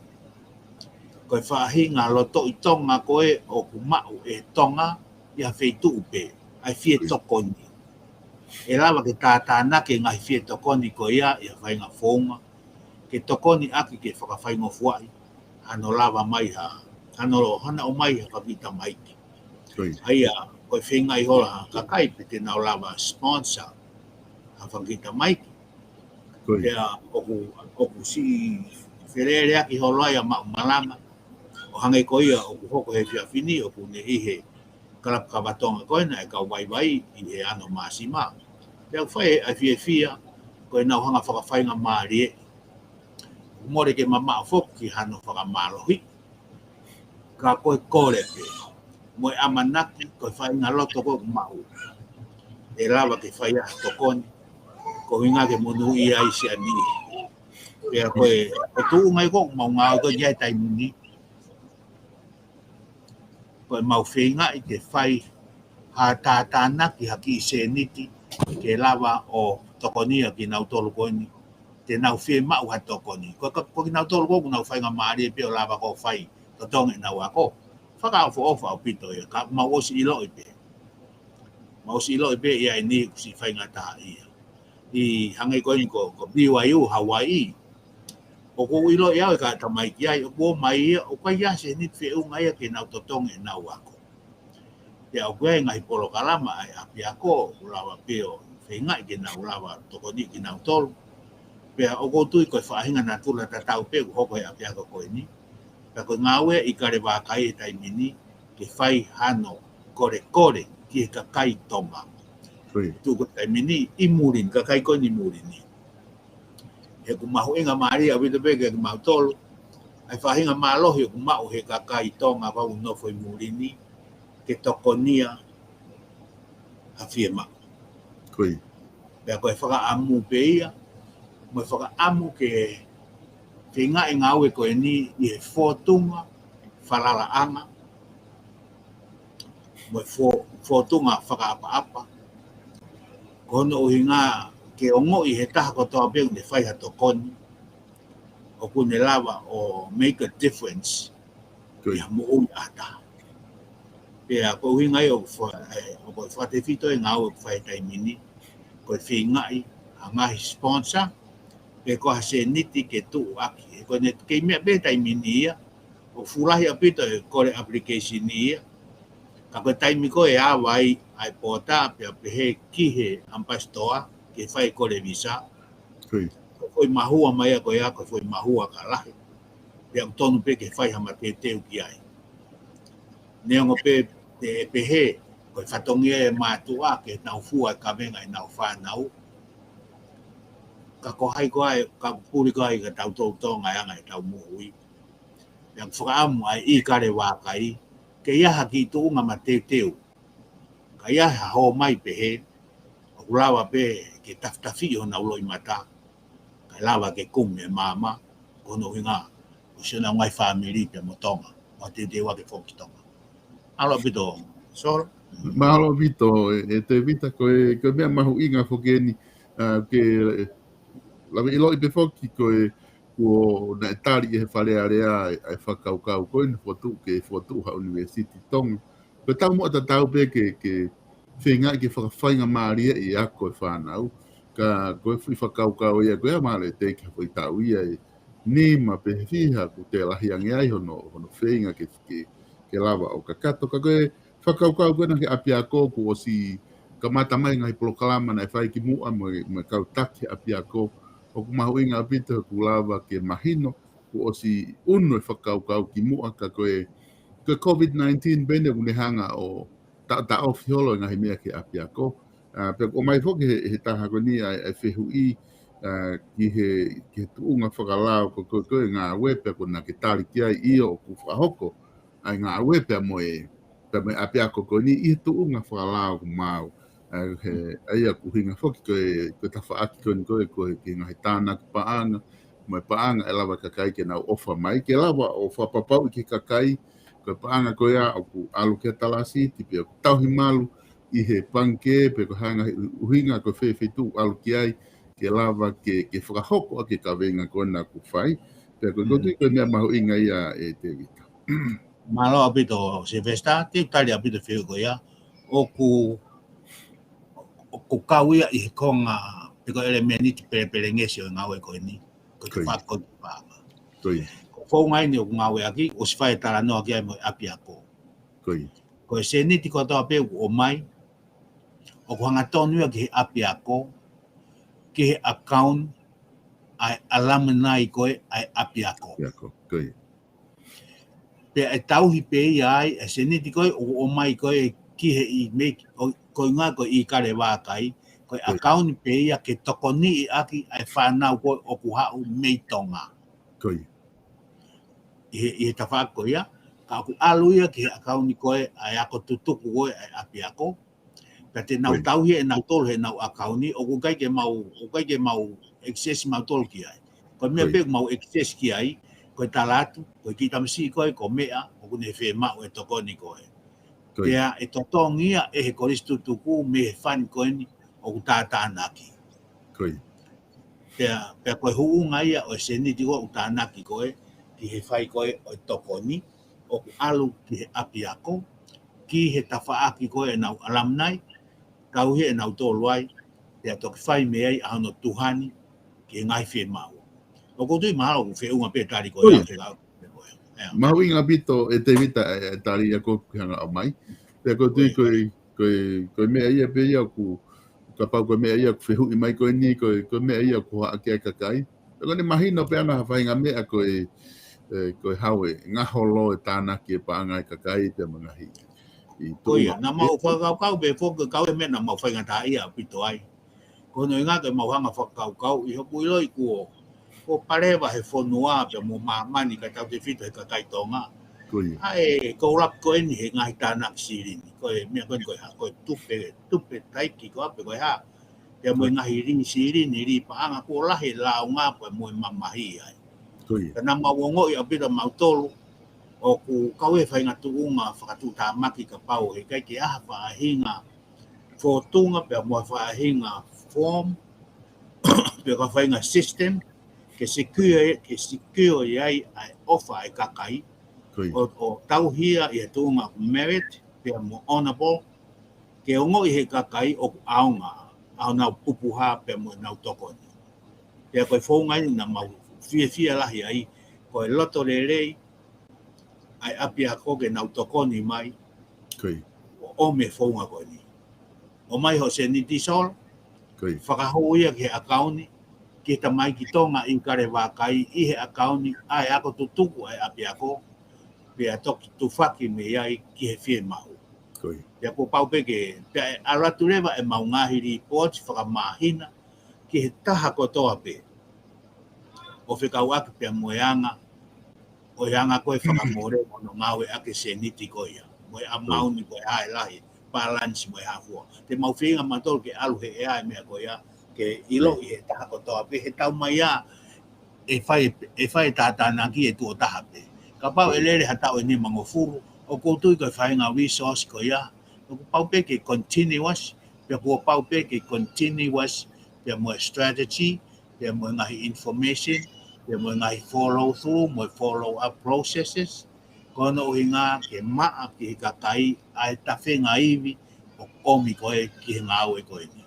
Ko e faʻahinga lotoʻi Tonga ko ē ʻoku maʻu ʻe Tonga ʻi ha feituʻu pē, ʻa e fie tokoni. ʻE lava ke tātānaki e ngaahi fie tokoni ko ia ʻi ha faʻahinga founga ke tokoni ʻaki ke fakafaingofuaʻi hano lava mai ha, hano lo, hano ʻomai ha fanga kiʻi tamaiki. ʻA ia, ko e feingaʻi holo ha kakai pe te nau lava sponsor ha fanga kiʻi tamaiki. Pea ʻoku, ʻoku siʻi feleleʻaki holo ai ʻa maʻu malanga. ʻO hangē ko ia ʻoku hoko he efiafi ni, ʻoku ne ʻi he kalapu kava Tonga ko ē naʻe kau vaivai ʻi he ano māsima. Pea ʻoku fai ʻa e fiefia ko ʻenau hanga fakafaingamālie. ʻOku mole ke mamaʻo foki ki hano fakamālohi. Ka ko e kole pē mo e ʻamanaki, ko e faʻahinga loto ko ē ʻoku maʻu, ʻe lava ke fai ai ha tokoni ko e ʻuhinga ke monūʻia ai siʻa niʻihi. Pea ko e, ko e tuʻunga ia ʻoku mau ngāue ko ē ki ai he taimi ni, ko ʻemau feingaʻi ke fai ha tātānaki ha kiʻi sēniti ke lava ʻo tokonia kinautolu ko eni te nau fiemaʻu ha tokoni. Ko, ko, ko kinautolu ko ē ʻoku nau faingamālie pē ʻo lava ko ē ʻo fai totongi ʻenau ako. Fakaʻofoʻofa ʻaupito ia, ka mau ʻosi ʻiloʻi pē. Mau ʻosi ʻiloʻi pē ia ʻe niʻihi ʻoku siʻi faingataʻaʻia. ʻI hangē ko eni ko, ko B Y U Hawaii. ʻOku ou ʻiloʻi au e kau tamaiki ai, ʻoku ō mai ia, ʻoku ʻikai ha sēniti feʻunga ia ke nau totongi ʻenau ako. Pea ʻoku ʻi ai e ngaahi polokalama ʻa e ʻapiako, ʻoku lava pē ʻo feingaʻi ke nau lava tokoni kinautolu. Pea ʻoku ou tui ko e faʻahinga natula tatau pē ʻoku hoko he ʻapiako ko eni. Pea ko e ngāue ʻa e ʻIkale Vākai he taimi ni, ke fai hano kolekole ki he kakai Tonga. Tuʻu ko e taimi ni ʻi muli ni, kakai ko eni ʻi muli ni. He ʻoku mahuʻinga mālie ʻaupito pē kiate kimautolu ʻa e faʻahinga mālohi ʻoku maʻu he kakai Tonga ʻoku nofo ʻi muli ni, ke tokonia ha fiemaʻu. Pea ko e fakaʻamu pē ia, mo e fakaʻamu ke feingaʻi e ngāue ko eni ʻi he fōtunga falalaʻanga, mo e fō-, fōtunga fakaʻapaʻapa. Ko hono ʻuhinga ke ongoʻi he taha kotoa pē ʻoku ne fai ha tokoni, ʻoku ne lava ʻo make a difference ʻi ha moʻui ʻa ha taha. Pea ko e ʻuhinga ia ʻoku fa-, ē, ʻoku fakatefito e ngāue ʻoku fai he taimi ni, ko e feingaʻi ha ngaahi sponsor, pe ko ha sēniti ke tuʻu ʻaki. He ko ʻene kei meʻa pē he taimi ni ia, ʻoku fuʻu lahi ʻaupito e kole application ia. Ka ko e taimi ko ē ʻe ava ai ʻa e pōta pea pehē ki he ʻamipasitoa ke fai e kole visa, ko e foʻi mahua mai ia ko ia, ko e foʻi mahua ka lahi. Pea ʻoku tonu pē ke fai ha mateuteu ki ai. Neongo pē ʻe pehē, ko e fatongia ʻa e mātuʻa ke nau fua e kavenga ʻenau fānau. Ka ko hai ko ē, ka puli ko hai ka tau toutou ngaahi anga ʻetau moʻui. Pea ʻoku fakaʻamu ʻa e ʻIkale Vākai, ke ʻi ai ha kiʻi tuʻunga mateuteu. Ka ʻi ai ha hō mai pehē, ʻoku lava pē ke tafitafiʻi honau loʻimata, kae lava ke kumi e maama, ko hono ʻuhinga, ʻo siʻonau ngaahi fāmili pea mo Tonga, mo teuteu ake foki ki Tonga. Mālō ʻaupito, Sol. Mālō ʻaupito, ʻe, ʻe Tevita, ko e, ko e meʻa mahuʻinga foki eni, ʻa, ke, ʻe, lave ʻiloʻi pē foki ko e, kuo naʻe tali ʻe he Fale Alea ʻa e, ʻa e fakakaukau ko eni fokotuʻu ke fokotuʻu ha ʻunivēsiti Tonga. Ko e taumuʻa tatau pē ke, ke feingaʻi ke fakafaingamālieʻi e ako e fānau. Ka ko e foʻi fakakaukau ia ko ia mālō ʻe teʻeki ha foʻi taʻu ia ʻe nima pe fiha kuo toe lahi ange ai hono, hono feinga ke, ke, ke lava ʻo kakato. Ka ko e fakakaukau ko ena ki he ʻapiako kuo ʻosi kamata mai ngaahi polokalama naʻe fai kimuʻa mo e, mo e kau taki ʻapiako. ʻOku mahuʻinga ʻaupito he ʻoku lava ke mahino kuo ʻosi ʻunu e fakakaukau kimuʻa ka ko e, ko e COVID nineteen pē eni ʻoku ne hanga ʻo ta, taʻofi holo e ngaahi meʻa ki he ʻapiako. ʻA, pea ʻoku ʻomai foki he, he taha ko eni ʻa e, ʻa e fehuʻi, ʻa, ki he, ki he tuʻunga fakalao ko, ko, ko e ngāue pea ko ena ke tali ki ai ʻio ʻoku fakahoko ʻa e ngāue pea mo e, pea mo e ʻapiako ko eni ʻi he tuʻunga fakalao ʻoku maau. ʻA, he, ʻa ia ʻoku ʻuhinga foki ko e, ko e tafaʻaki ko eni ko e, ko e ki he ngaahi tānaki paʻanga, mo e paʻanga ʻe lava e kakai ke nau ʻofa mai, ke lava ʻo fakapapauʻi ki he kakai, ko e paʻanga ko ia ʻoku ʻalu ki he talasi, ti pea ʻoku tauhi malu ʻi he pangikē, pe ko e hā e ngaahi ʻuhinga ko e fē feituʻu ʻalu ki ai, ke lava ke, ke fakahoko ʻaki e kavenga ko ena ʻoku fai, pea ko e, mm, ko e tui ko e meʻa mahuʻinga ia ʻe Tevita. Mālō ʻaupito Sylvester, te u tali ʻaupito fehuʻi ko ia. ʻOku, ʻoku kau ia ʻi he konga, pe ko e ʻelemēniti pelepelengesi ʻo e ngāue ko eni. Ko e, ko ia, fakakau ki paʻanga. Ko ia. Ko e founga eni ʻoku ngāueʻaki, ʻosi fai e talanoa ki ai mo e ʻapiako. Ko ia. Ko e sēniti kotoa pē ʻoku ʻomai, ʻoku hangatonu ia ki he ʻapiako, ki he account ʻa e alumni ko ē ʻa e ʻapiako. ʻApiako, ko ia. Pea ʻe tauhi pē ia ai, e sēniti ko ē ʻoku ʻomai ko ē ki he ʻi mei, ʻo, ko e ʻuhinga ko e ʻIkale Vākai, ko e, ko ia, account pē ia ke tokoniʻi ʻaki ʻa e fānau ko ē ʻoku haʻu mei Tonga. Ko ia. ʻI he, ʻi he tafaʻaki ko ia, ka ʻoku ʻalu ia ki he account ko ē ʻa e ako tutuku ko ē ʻa e ʻapiako, pea te nau, ko ia, tauhi ʻe nautolu heʻenau account, ʻoku ʻikai ke mau, ʻoku ʻikai ke mau access mautolu ki ai. Ko e meʻa, ko ia, pē ʻoku mau access ki ai, ko e tala atu, ko e kiʻi tamasiʻi ko ē, ko e meʻa, ʻoku ne fiemaʻu e tokoni ko ē. Ko ia. Pea ʻe totongi ia ʻe he kolisi tutuku mei he fund ko eni ʻoku tātānaki. Ko ia. Pea, pea ko e huʻunga ia ʻo e sēniti ko ē ʻoku tānaki ko ē, ki he fai ko ē ʻo e tokoni, ʻoku ʻalu ki he ʻapiako, ki he tafaʻaki ko ē ʻenau alumni, tauhi ʻe nautolu ai, pea toki fai mei ai ʻa hono tuhani ki he ngaahi fiemaʻu. ʻOku ou tui mahalo ʻoku feʻunga pē tali ko ia, ko ia, fekau. ʻEa. Mahuʻinga ʻaupito ʻe Tevita e, e tali ia ʻoku ke hanga ʻo ʻomai. Pea ʻoku ou tui, ko ia, ko e, ko e, ko e meʻa ia pē ia ʻoku, kapau ko e meʻa ia ʻoku fehuʻi mai ko eni, ko e, ko e meʻa ia ʻoku haʻaki ai kakai. Pea ko eni mahino pē ʻa e ngaahi faʻahinga meʻa ko e, e, ko e hau e ngaholo e tānaki e paʻanga e kakai pea mo e ngaahi. Ko ia, naʻa mau fakakaukau pē foki kau e meʻa naʻa mau faingataʻaʻia ʻaupito ai. Ko hono ʻuhinga ke mau hanga fakakaukau ʻi hoku ʻiloʻi kuo, kuo paleva he fonua pea mo māmani kae tautefito he kakai Tonga. Ko ia. ʻA e, ko e ʻuluaki ko eni he ngaahi tānaki silini. Ko e meʻa ko eni ko e hā, ko e tupe, tupe taiki ko ē pe ko e hā. Pea mo e, ko ia, ngaahi lī silini, lī paʻanga kuo lahi e lāunga pea mo e mamahi ai. Ko ia. Ka naʻa mau ongoʻi ʻaupito mautolu, ʻoku kau e faʻahinga tuʻunga fakatuʻutāmaki kapau he ʻikai ke ʻi ai ha faʻahinga fōtunga pea mo ha faʻahinga form, pe ko ha faʻahinga system, ke secure, ke secure ai ʻa e ʻofa ʻa e kakai, ko ia, ʻo, ʻo tauhi ia ʻi he tuʻunga merit, pea mo honourable, ke ongoʻi he kakai ʻoku ʻaonga ʻa honau pupuha pea mo ʻenau tokoni. Pea ko e founga eni naʻa mau fiefia lahi ai, ko e loto lelei ʻa e ʻapiako ke nau tokoni mai, ko ia, ʻo ʻomi e founga ko eni. ʻOmai hoʻo sēniti Sol, ko ia, fakahū ia ki he ʻakauni, ki he tamaiki Tonga ʻIkale Vakai ʻi he ʻakauni ʻa e ako tutuku ʻa e ʻapiako, pea toki tufaki mei ai ki he fiemaʻu. Ko ia. Pea kuo pau pē ke, pea ʻe ʻalu atu leva ʻemau ngaahi lipooti fakamāhina ki he taha kotoa pē, ʻo fekauʻaki pea mo e anga, ʻo e anga ko ē fakamole ʻo hono ngāueʻaki e sēniti ko ia, mo e amount ko ē ʻa e lahi, balance mo e hā fua. Te mau feinga mautolu ke ʻalu he ʻea e meʻa ko ia, ke ʻiloʻi he taha kotoa pē, he taumaiā, ʻe fai, ʻe fai e tātānaki ʻe tuʻo taha pē. Kapau ʻe lele ha taʻu ʻe nimangofulu, ʻoku ou tui ko e faʻahinga resource ko ia, ʻoku pau pē ke continuous, pea kuo pau pē ke continuous, pea mo e strategy, pea mo e ngaahi information, pea mo e ngaahi follow through, mo e follow up processes, ko hono ʻuhinga ke maʻa ki he kakai ʻa e tafenga ivi ʻoku ʻomi ko ē ki he ngāue ko eni.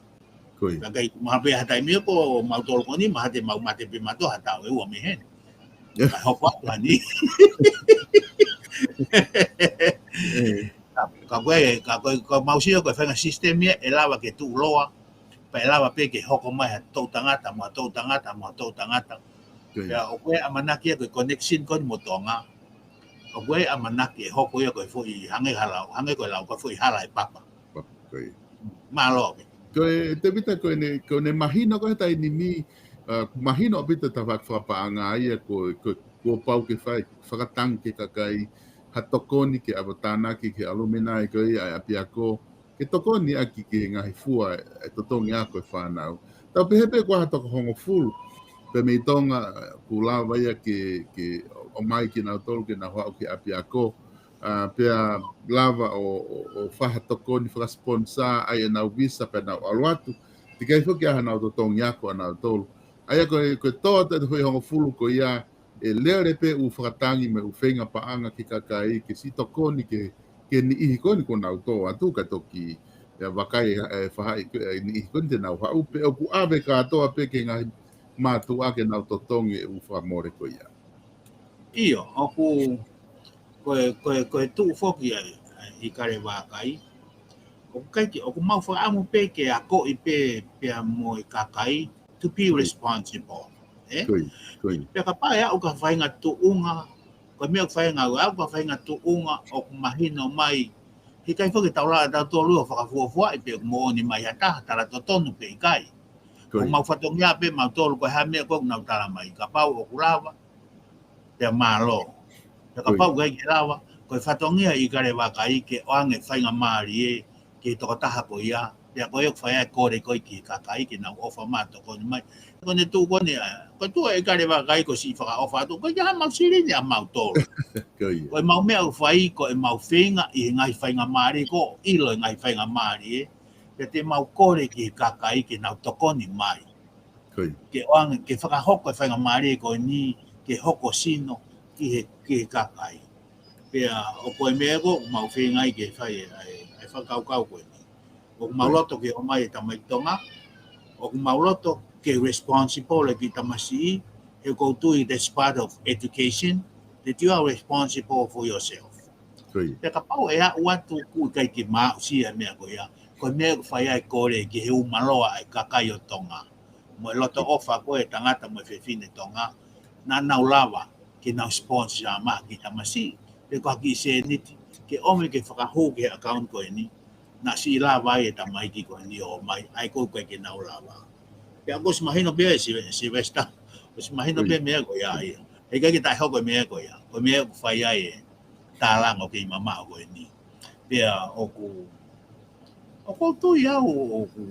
Ko ia. Ka ʻikai, mahalo pē ha taimi ko mautolu ko eni, mahalo te mau mate pē mautolu ha taʻu ʻe ua mei heni. Ka hoko atu ʻa eni. Ka, ka ko e, ka ko e, ka mau sio ko e faʻahinga system ia, ʻe lava ke tuʻuloa, pea ʻe lava pē ke hoko mai ha toʻutangata, mo ha toʻutangata, mo ha toʻutangata. Ko ia. Pea ʻoku ʻamanaki ia ko e connection ko eni mo Tonga, ʻoku ʻamanaki ʻe hoko ia ko e foʻi hangē ha lau, hangē ko e lau, ko e foʻi hala ʻe papa. Ko ia. Mālō. Ko e, Tēvita, ko ʻene, ko ʻene mahino ko e taimi ni, ʻa, mahino ʻaupito e tafaʻaki fakapaʻanga ia ko, ko, kuo pau ke fai, fakatangi ki he kakai ha tokoni ke ʻave tānaki ki he alumni ko ia ʻa e ʻapiako, ke tokoni ʻaki ki he ngaahi fua ʻe totongi ako e fānau. Tau pehē pē ko ha toko hongofulu pē mei Tonga, ʻoku lava ia ke, ke ʻomai kinautolu ke nau haʻu ki he ʻapiako, ʻa, pea lava ʻo, ʻo, ʻo fai ha tokoni fakasiponsā ʻa ʻenau visa pea nau ʻalu atu. Teʻeki ai foki ʻa haʻanau totongi ako ʻanautolu. ʻA ia ko e, ko e tō atu e foʻi hongofulu ko ia, ʻe lele pē ʻū fakatangi mo e ʻū feinga paʻanga ki he kakai ke siʻi tokoni ke, ki he niʻihi ko eni kuo nau tō atu kae toki, ʻe vakai e faʻahi ko ē, e niʻihi ko eni te nau haʻu pē ʻoku ʻave kātoa pē ki he ngaahi mātuʻa ke nau totongi e ʻū fakamole ko ia. ʻIo, ʻoku, ko e, ko e, ko e tuʻu foki ʻa e, ʻa e ʻIkale Vakai. ʻOku ʻikai ke, ʻoku mau fakaʻamu pē ke akoʻi pē, pea mo e kakai, to be responsible. ʻE? Ko ia, ko ia. Pea kapau ʻe aʻu ki ha faʻahinga tuʻunga, ko e meʻa ʻoku fai ʻe he ngāue, aʻu ki ha faʻahinga tuʻunga ʻoku mahino mai, heʻikai foki ke tau lava ʻe tautolu ʻo fakafuofuaʻi pe ʻoku moʻoni mai ha taha, tala totonu pe ʻikai. Ko ia. ʻOku mau fatongia pē mautolu ko e hā e meʻa ko ē ʻoku nau tala mai. Kapau ʻoku lava, pea mālō. Pea kapau ʻoku ʻikai ke lava, ko e fatongia ʻa e ʻIkale Vakai ke ʻoange faingamālie ki he tokotaha ko ia, pea ko ia ʻoku fai ai e kole ko ē ki he kakai ke nau ʻofa mai ʻo tokoni mai. Ko ʻene tuʻu ko eni, ʻa, ko e tuʻu ʻa e ʻIkale Vakai ko e siʻi fakaʻofa atu, ʻoku ʻikai ke ʻi ai haʻamau silini ʻamautolu. Ko ia. Ko ʻemau meʻa ʻoku fai, ko ʻemau feinga ʻi he ngaahi faingamālie, ko e ʻilo e ngaahi faingamālie, pea te mau kole ki he kakai ke nau tokoni mai. Ko ia. Ke ʻoange, ke fakahoko e faingamālie ko eni, ke hoko sino ki he, ki he kakai. Pea ʻoku ʻi ai e meʻa ko ē ʻoku mau feinga ai ke fai e, ʻa e, ʻa e fakakaukau ko eni. ʻOku mau loto ke ʻomai e tamaiki Tonga, ʻoku mau loto ke responsible e kiʻi tamasiʻi, he ʻoku ou tui that's part of education, that you are responsible for yourself. Ko ia. Pea kapau ʻe aʻu atu ʻoku ʻikai ke mau aʻusia e meʻa ko ia, ko e meʻa ʻoku fai ai e kole ki he umaloa ʻa e kakai ʻo Tonga. Mo e loto ʻofa ko ē ʻa e tangata mo e fefine Tonga, naʻa nau lava ke nau sponsor mai ha kiʻi tamasiʻi, pe ko ha kiʻi sēniti, ke ʻomi ke fakahū ki he account ko eni, naʻa siʻi lava ai e tamaiki ko eni ʻo ʻomai, ʻa ia ko ē ʻoku ʻikai ke nau lava. Pea ʻoku ʻosi mahino pē ʻe Sylvester, ʻosi mahino pē e meʻa ko ia ia. Heʻikai ke taʻehoko e meʻa ko ia, ko e meʻa ʻoku fai ai e tālanga ʻoku kei mamaʻo ko eni. Pea ʻoku, ʻoku ou tui au, ʻoku,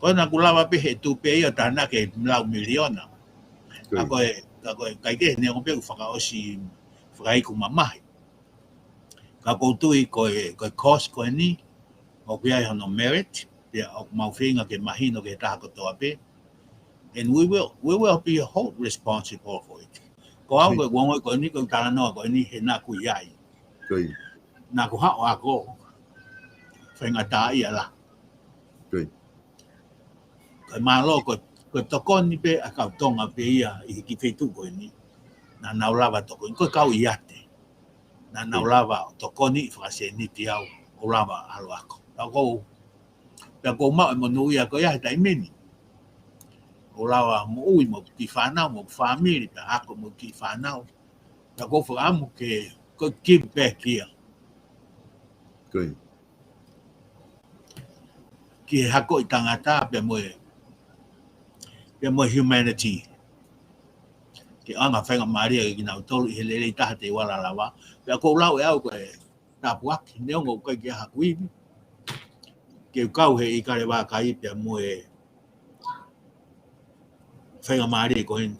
ko ena ʻoku lava pē he tupe ia ʻo tānaki e lau miliona. Ka ko e, ka ko e, ʻikai ke neongo pē ʻoku fakaʻosi, fakaiku mamahi. Ka ʻoku ou tui ko e, ko e cost ko eni, ʻoku ʻi ai hono merit, pea ʻoku mau feinga ke mahino ki he taha kotoa pē. And we will, we will be held responsible for it. Ko au ko e ongoʻi ko eni, ko e talanoa ko eni he naʻa ku ʻi ai. Ko ia. Naʻa ku haʻu ʻo ako, faingataʻaʻia lahi. Ko ia. Ko e mālō, ko, ko e tokoni pē ʻa e kau Tonga pē ia ʻi he kiʻi feituʻu ko eni. Naʻa nau lava tokoni, ko e kau ʻiate. Naʻa nau lava ʻo tokoni ʻi he fakasēniti au, ʻo lava ʻalu ako. Pea ʻoku ou, pea ʻoku ou maʻu e monūʻia ko ia he taimi ni. ʻo lava moʻui mo e kiʻi fānau, mo e fāmili, pea ako mo e kiʻi fānau. Pea ʻoku ou fakaʻamu ke, ko e give back ia. Ko ia. Ki he hako ʻo e tangata pea mo e, pea mo e humanity. Ke ʻoange ha faingamālie kiate kinautolu ʻi he lelei taha te u ala lava. Pea ʻoku ou lau ʻe au ko e tāpuaki, neongo ʻoku ʻikai ke ʻi ai haʻaku ivi. Ke u kau he ʻIkale Vākai pea mo e faingamālie ko eni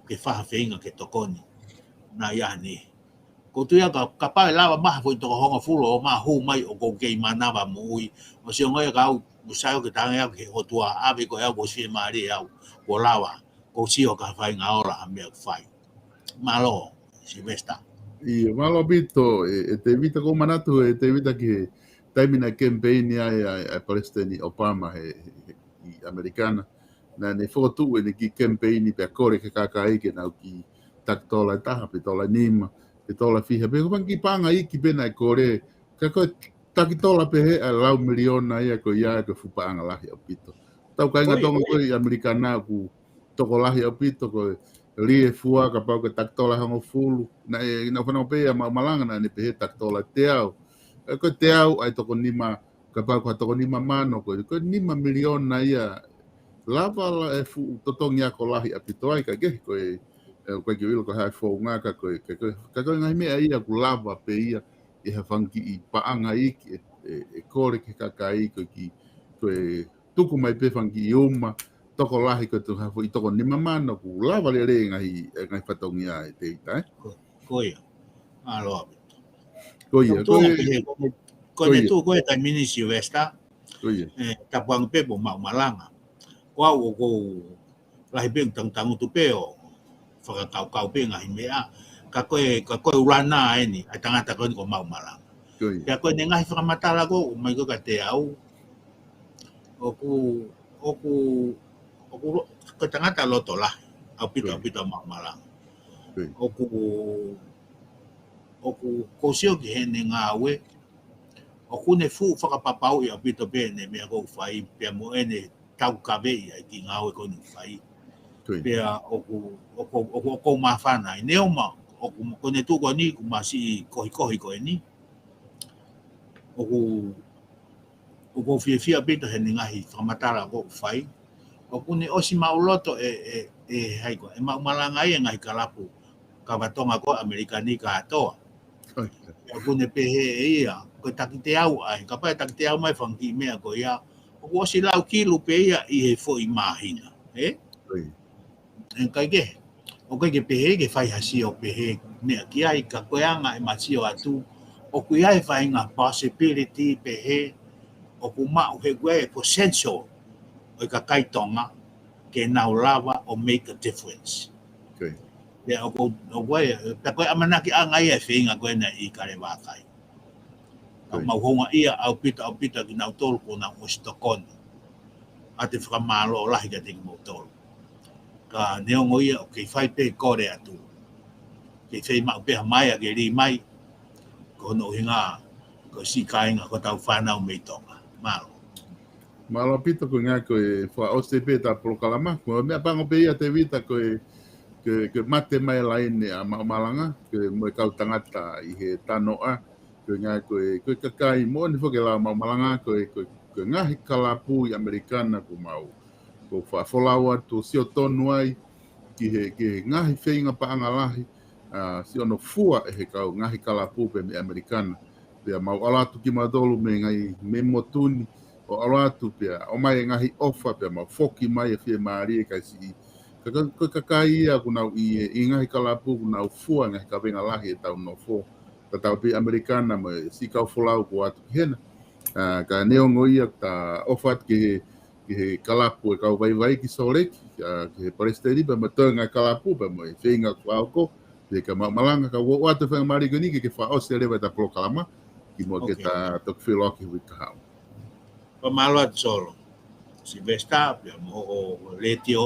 ke fai ha feinga ke tokoni. Naʻa ʻi ai ni. ʻOku ou tui au ka, kapau ʻe lava mai ha foʻi toko hongofulu ʻo ʻomai ʻo hū mai ʻoku ou kei mānava moʻui. ʻOsi ongoʻi ʻe au, ʻoku sai ʻoku tangi au ki he ʻOtua, ʻave ko e au ʻoku ou fiemālie au, kuo lava, ʻoku ou sio ki ha faʻahinga ola ha meʻa ʻoku fai. Mālō, Sylvester. ʻIo, mālō ʻaupito, ʻe, ʻe Tēvita, ʻoku ou manatu ʻe Tēvita ki he taimi naʻe kemipeini ai ʻa e, ʻa e Palesiteni Obama he, he, he, ʻi ʻAmelika na. Naʻa ne fokotuʻu ʻene kiʻi kemipeini pea kole ki he kakai ke nau kiʻi taki tola ʻe taha, pe tola ʻe nima, pe tola ʻe fiha, pe ko e fanga kiʻi paʻanga iiki pē naʻe kole, ka ko e taki tola pehē ʻa e lau miliona ia ko ia ko e fuʻu paʻanga lahi ʻaupito. Tau kāinga Tonga ko ē ʻi ʻAmelika na ʻoku tokolahi ʻaupito ko e lī e fua kapau ko e taki tola ʻe hongofulu. Naʻe, naʻa ku fanongo pē ʻi he maʻu malanga naʻa ne pehē taki tola ʻe teau. ʻE, ko e teau ʻa e toko nima, kapau ko ha toko nima mano, ko e, ko e nima miliona ia. Lava la e fuʻu totongi ako lahi ʻaupito ai, ka ke, ko e, ʻe, ʻoku ʻikai ke u ʻilo ko e hā e founga ka ko e, ka ko e, ka ko e ngaahi meʻa ia ʻoku lava pē ia ʻe ha fanga kiʻi paʻanga iiki ʻe, ʻe, ʻe kole ki he kakai ko e kiʻi, ko e tuku mai pē fanga kiʻi uma, tokolahi ko e tuku ha foʻi toko nima mano, ʻoku lava lelei e ngaahi, e ngaahi fatongia ʻe Tēvita, ē? Ko, ko ia. Mālō ʻaupito. Ko ia, ko e, ko e, ko e, ko e, Taimi ni Sylvester. Ko ia. ʻE, tapu ange pē mo e maʻu malanga. Ko au ʻoku ou lahi pē ʻeku tangutangutu pē ʻo fakakaukau pē ngaahi meʻa. Ka ko e, ka ko e ulana eni, ʻa e tangata ko eni ko Maʻumalanga. Ko ia. Pea ko ʻene ngaahi fakamatala ko ē, ʻomai ko ē kiate au. ʻOku, ʻoku, ʻoku lo-, ko e tangata loto lahi, ʻaupito, ko ia, ʻaupito Maʻumalanga. Ko ia. ʻOku, ʻoku, ʻoku ou sio ki heʻene ngāue, ʻoku ne fuʻu fakapapauʻi ʻaupito pē ʻene meʻa ʻoku fai, pea mo ʻene taukaveʻi ʻa e kiʻi ngāue ko eni ʻoku fai. Ko ia. Pea ʻoku, ʻoku, ʻoku, ʻoku ou māfana ai. Neongo, ʻoku, ko ʻene tuʻu ko eni, ʻoku ma siʻi kohikohi ko eni. ʻOku, ʻoku ou fiefia ʻaupito heʻene ngaahi fakamatala ʻoku fai. ʻOku ne ʻosi maʻuloto ʻe, ʻe, ʻe hai ko ē, ʻe Maʻumalanga ia e ngaahi kalapu kava Tonga ko ē ʻAmelika ni kātoa. Ko ia. ʻOku ne pehē ʻe ia, ko e taki teau ai, kapau ʻe taki teau mai fanga kiʻi meʻa ko ia, ʻoku ʻosi lau kilu pē ia ʻi he foʻi māhina, ē? Ko ia. ʻE ʻikai ke, ʻoku ʻikai ke pehē ke fai ha sio pehē meʻa ki ai, ka ko e anga ʻema sio atu, ʻoku ʻi ai e faʻahinga possibility pehē, ʻoku maʻu he ko e potential ʻo e kakai Tonga ke nau lava ʻo make a difference. Ko ia. Pea ʻoku, ʻoku ʻi ai, pea ko e ʻamanakiʻanga ia e feinga ko ena ʻa e ʻIkale Vākai. Ka, ko ia, mau houngaʻia ʻaupito, ʻaupito kinautolu kuo nau ʻosi tokoni. ʻA e fakamālō lahi kiate kimoutolu. Ka neongo ia ʻoku kei fai pē kole atu. Kei fai maʻu pē ha meʻa ke lī mai. Ko hono ʻuhinga, ko e siʻi kāinga ko ʻetau fānau mei Tonga. Mālō. Mālō ʻaupito, ko e ʻuhinga ko e fakaʻosi pē ʻeta polokalama. Ko e meʻa pango pē ia Tēvita ko e, ko e, ko e mate mai e laine ʻa Maʻumalanga, ko e mo e kau tangata ʻi he tanoʻa, ko e ʻuhinga ko e, ko e kakai, moʻoni foki e lau ʻa Maʻumalanga, ko e, ko e, ko e ngaahi kalapu ʻi ʻAmelika na ʻoku mau, ʻoku fakafolau atu ʻo sio tonu ai ki he, ki he ngaahi feinga paʻanga lahi, ʻa, siʻi hono fua ʻe he kau ngaahi kalapu pē mei ʻAmelika na. Pea mau ʻalu atu kimautolu mei he ngaahi, mei he motu ni, ʻo ʻalu atu pea ʻomai e ngaahi ʻofa pea mau foki mai ʻo fiemālie kae siʻi. Ka, ka, ko e kakai ia ʻoku nau ʻi he, ʻi he ngaahi kalapu ʻoku nau fua e ngaahi kavenga lahi ʻetau nofo. Tatau pē ʻAmelika na mo e siʻi kau folau kuo ʻoatu ki hena. ʻA, ka neongo ia ʻoku ta ʻofa atu ki he, ki he kalapu e kau vaivai ki Salt Lake, ʻa, ki he palesiteni pea mo e toenga kalapu pea mo e feinga ʻoku hoko, pea kia Maʻumalanga, ka ʻoku ou ʻoatu e faingamālie ko eni ke, ke fakaʻosi leva ʻeta polokalama, kimuʻa ke, okay, ta toki feʻiloaki he uike kahaʻu. Fakamālō atu Solo. Sylvester, pea mo hoʻo letiō,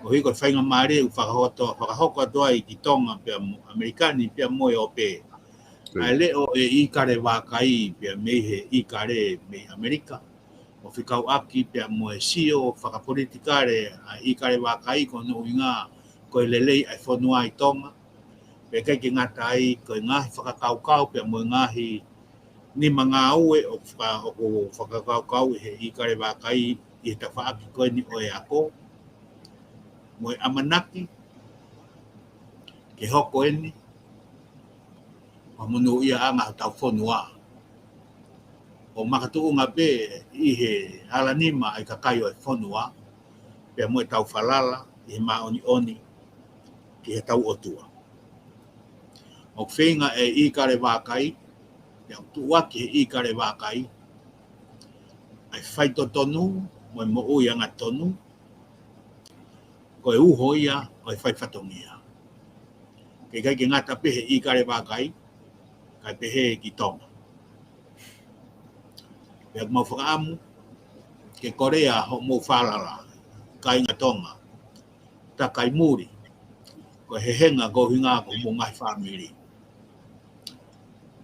ʻoku ʻi ai ko e faingamālie ʻoku fakahoko, fakahoko atu ai ki Tonga pea mo ʻAmelika ni pea mo e ʻope. Ko ia. ʻA e leʻo e ʻIkale Vākai pea mei he ʻIkale mei ʻAmelika. ʻo fekauʻaki pea mo e sio fakapolitikale ʻa e ʻIkale Vākai, ko hono ʻuhinga ko e lelei ʻa e fonua ʻi Tonga. Pea ʻikai ke ngata ai, ko e ngaahi fakakaukau pea mo e ngaahi nima ngāue ʻoku faka-, ʻoku fakakaukau ʻi he ʻIkale Vākai ʻi he tafaʻaki ko eni ʻo e ako mo e ʻamanaki ke hoko eni ʻo monūʻiaʻanga hotau fonua, ʻo makatuʻunga pē ʻi he alanima ʻa e kakai ʻo e fonua, pea mo ʻetau falala ʻi he māʻoniʻoni ki heʻetau ʻOtua. ʻOku feinga ʻe he ʻIkale Vākai, pea ʻoku tuʻuaki ʻe he ʻIkale Vākai ʻa e faitotonu mo e moʻui angatonu, ko e uho ia ʻo e faifatongia. Ke ʻikai ke ngata pē he ʻIkale Vākai, kae pehē ki Tonga. Pea ʻoku mau fakaʻamu ke kolea hoʻomou falala, kāinga Tonga, takai muli, ko e hehenga ko e ʻuhinga ko hoʻomou ngaahi fāmili.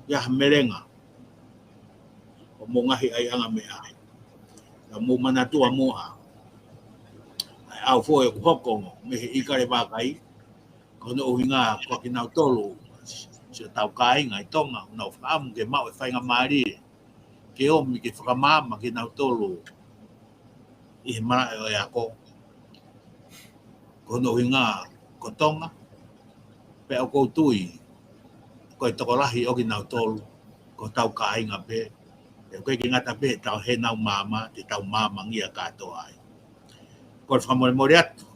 ʻI ai ha melenga ʻo hoʻomou ngaahi ʻaiʻanga meʻa, pea mou manatua muʻa ʻa e ʻaufoe ʻoku hoko mei he ʻIkale Vākai, ko hono ʻuhinga ko kinautolu, siʻotau kāinga ʻi Tonga, ʻoku nau fakaʻamu ke maʻu e faingamālie ke omi ke fakamaama kinautolu ʻi he malaʻe ʻo e ako. Ko hono ʻuhinga ko Tonga, pea ʻoku ou tui ko e tokolahi ʻo kinautolu ko hotau kāinga pē, pea ʻoku ʻikai ke ngata pē heʻetau, heʻenau maama, te tau maamangia kātoa ai. Ko e fakamolemole atu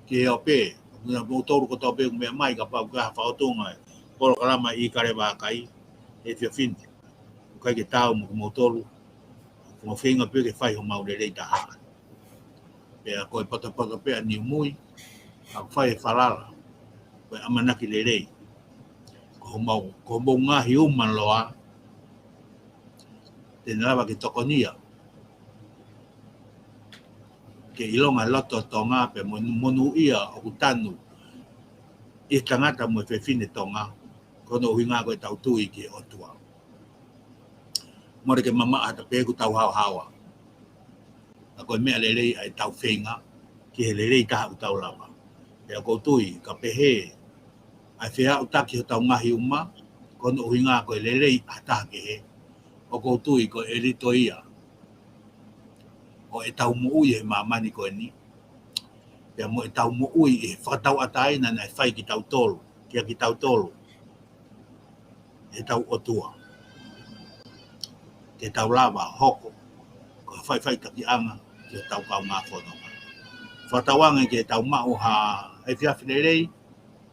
ki he ope, mo kimoutolu kotoa pē ʻoku meʻa mai, kapau ʻoku ʻi ai ha fakaʻotunga e polokalama ʻa e ʻIkale Vākai he efiafi ni, ʻoku ʻikai ke taau mo kimoutolu, ʻoku mau feinga pē ke fai homau lelei taha. Pea ko e potopoto pē ʻa Niumui, ʻa e fai e falala, ko e ʻamanaki lelei, ko homau, ko homau ngaahi uma loa te ne lava ke tokonia ke ʻilonga e loto ʻo Tonga, pea mo e monūʻia ʻoku tanu ʻi he tangata mo e fefine Tonga, ko hono ʻuhinga ko ʻetau tui ki he ʻOtua. Mole ke mamaʻo atu pē ʻoku tau haohaoa. Ka ko e meʻa lelei ʻa ʻetau feinga ki he lelei taha ʻoku tau lava. Pea ʻoku ou tui ka pehē ʻa e feʻautaki hotau ngaahi uma, ko hono ʻuhinga ko e lelei ʻa ha taha kehe, ʻoku ou tui ko e ʻelito ia ʻo ʻetau moʻui he māmani ko eni, pea mo ʻetau moʻui ʻi he fakatauʻatāina naʻe fai kitautolu, kia kitautolu, heʻetau ʻOtua, ke tau lava hoko ko e faʻifaʻitakiʻanga ki hotau kaungā fononga. Fakatauange ke tau maʻu ha efiafi lelei,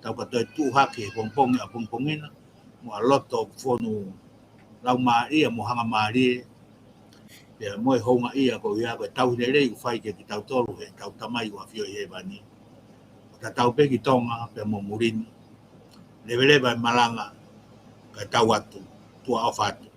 tau ka toe tuʻu hake he pongipongi ʻapongipongi na, mo ha loto ʻoku fonu laumālie mo hangamālie, pea mo e houngaʻia ko ia ko e tauhi lelei ʻoku fai kia kitautolu heʻetau Tamai ʻoku ʻafio ʻi hēvani. ʻO tatau pē ki Tonga pea mo muli ni. Leveleva e malanga, kae tau atu, tuʻa ʻofa atu,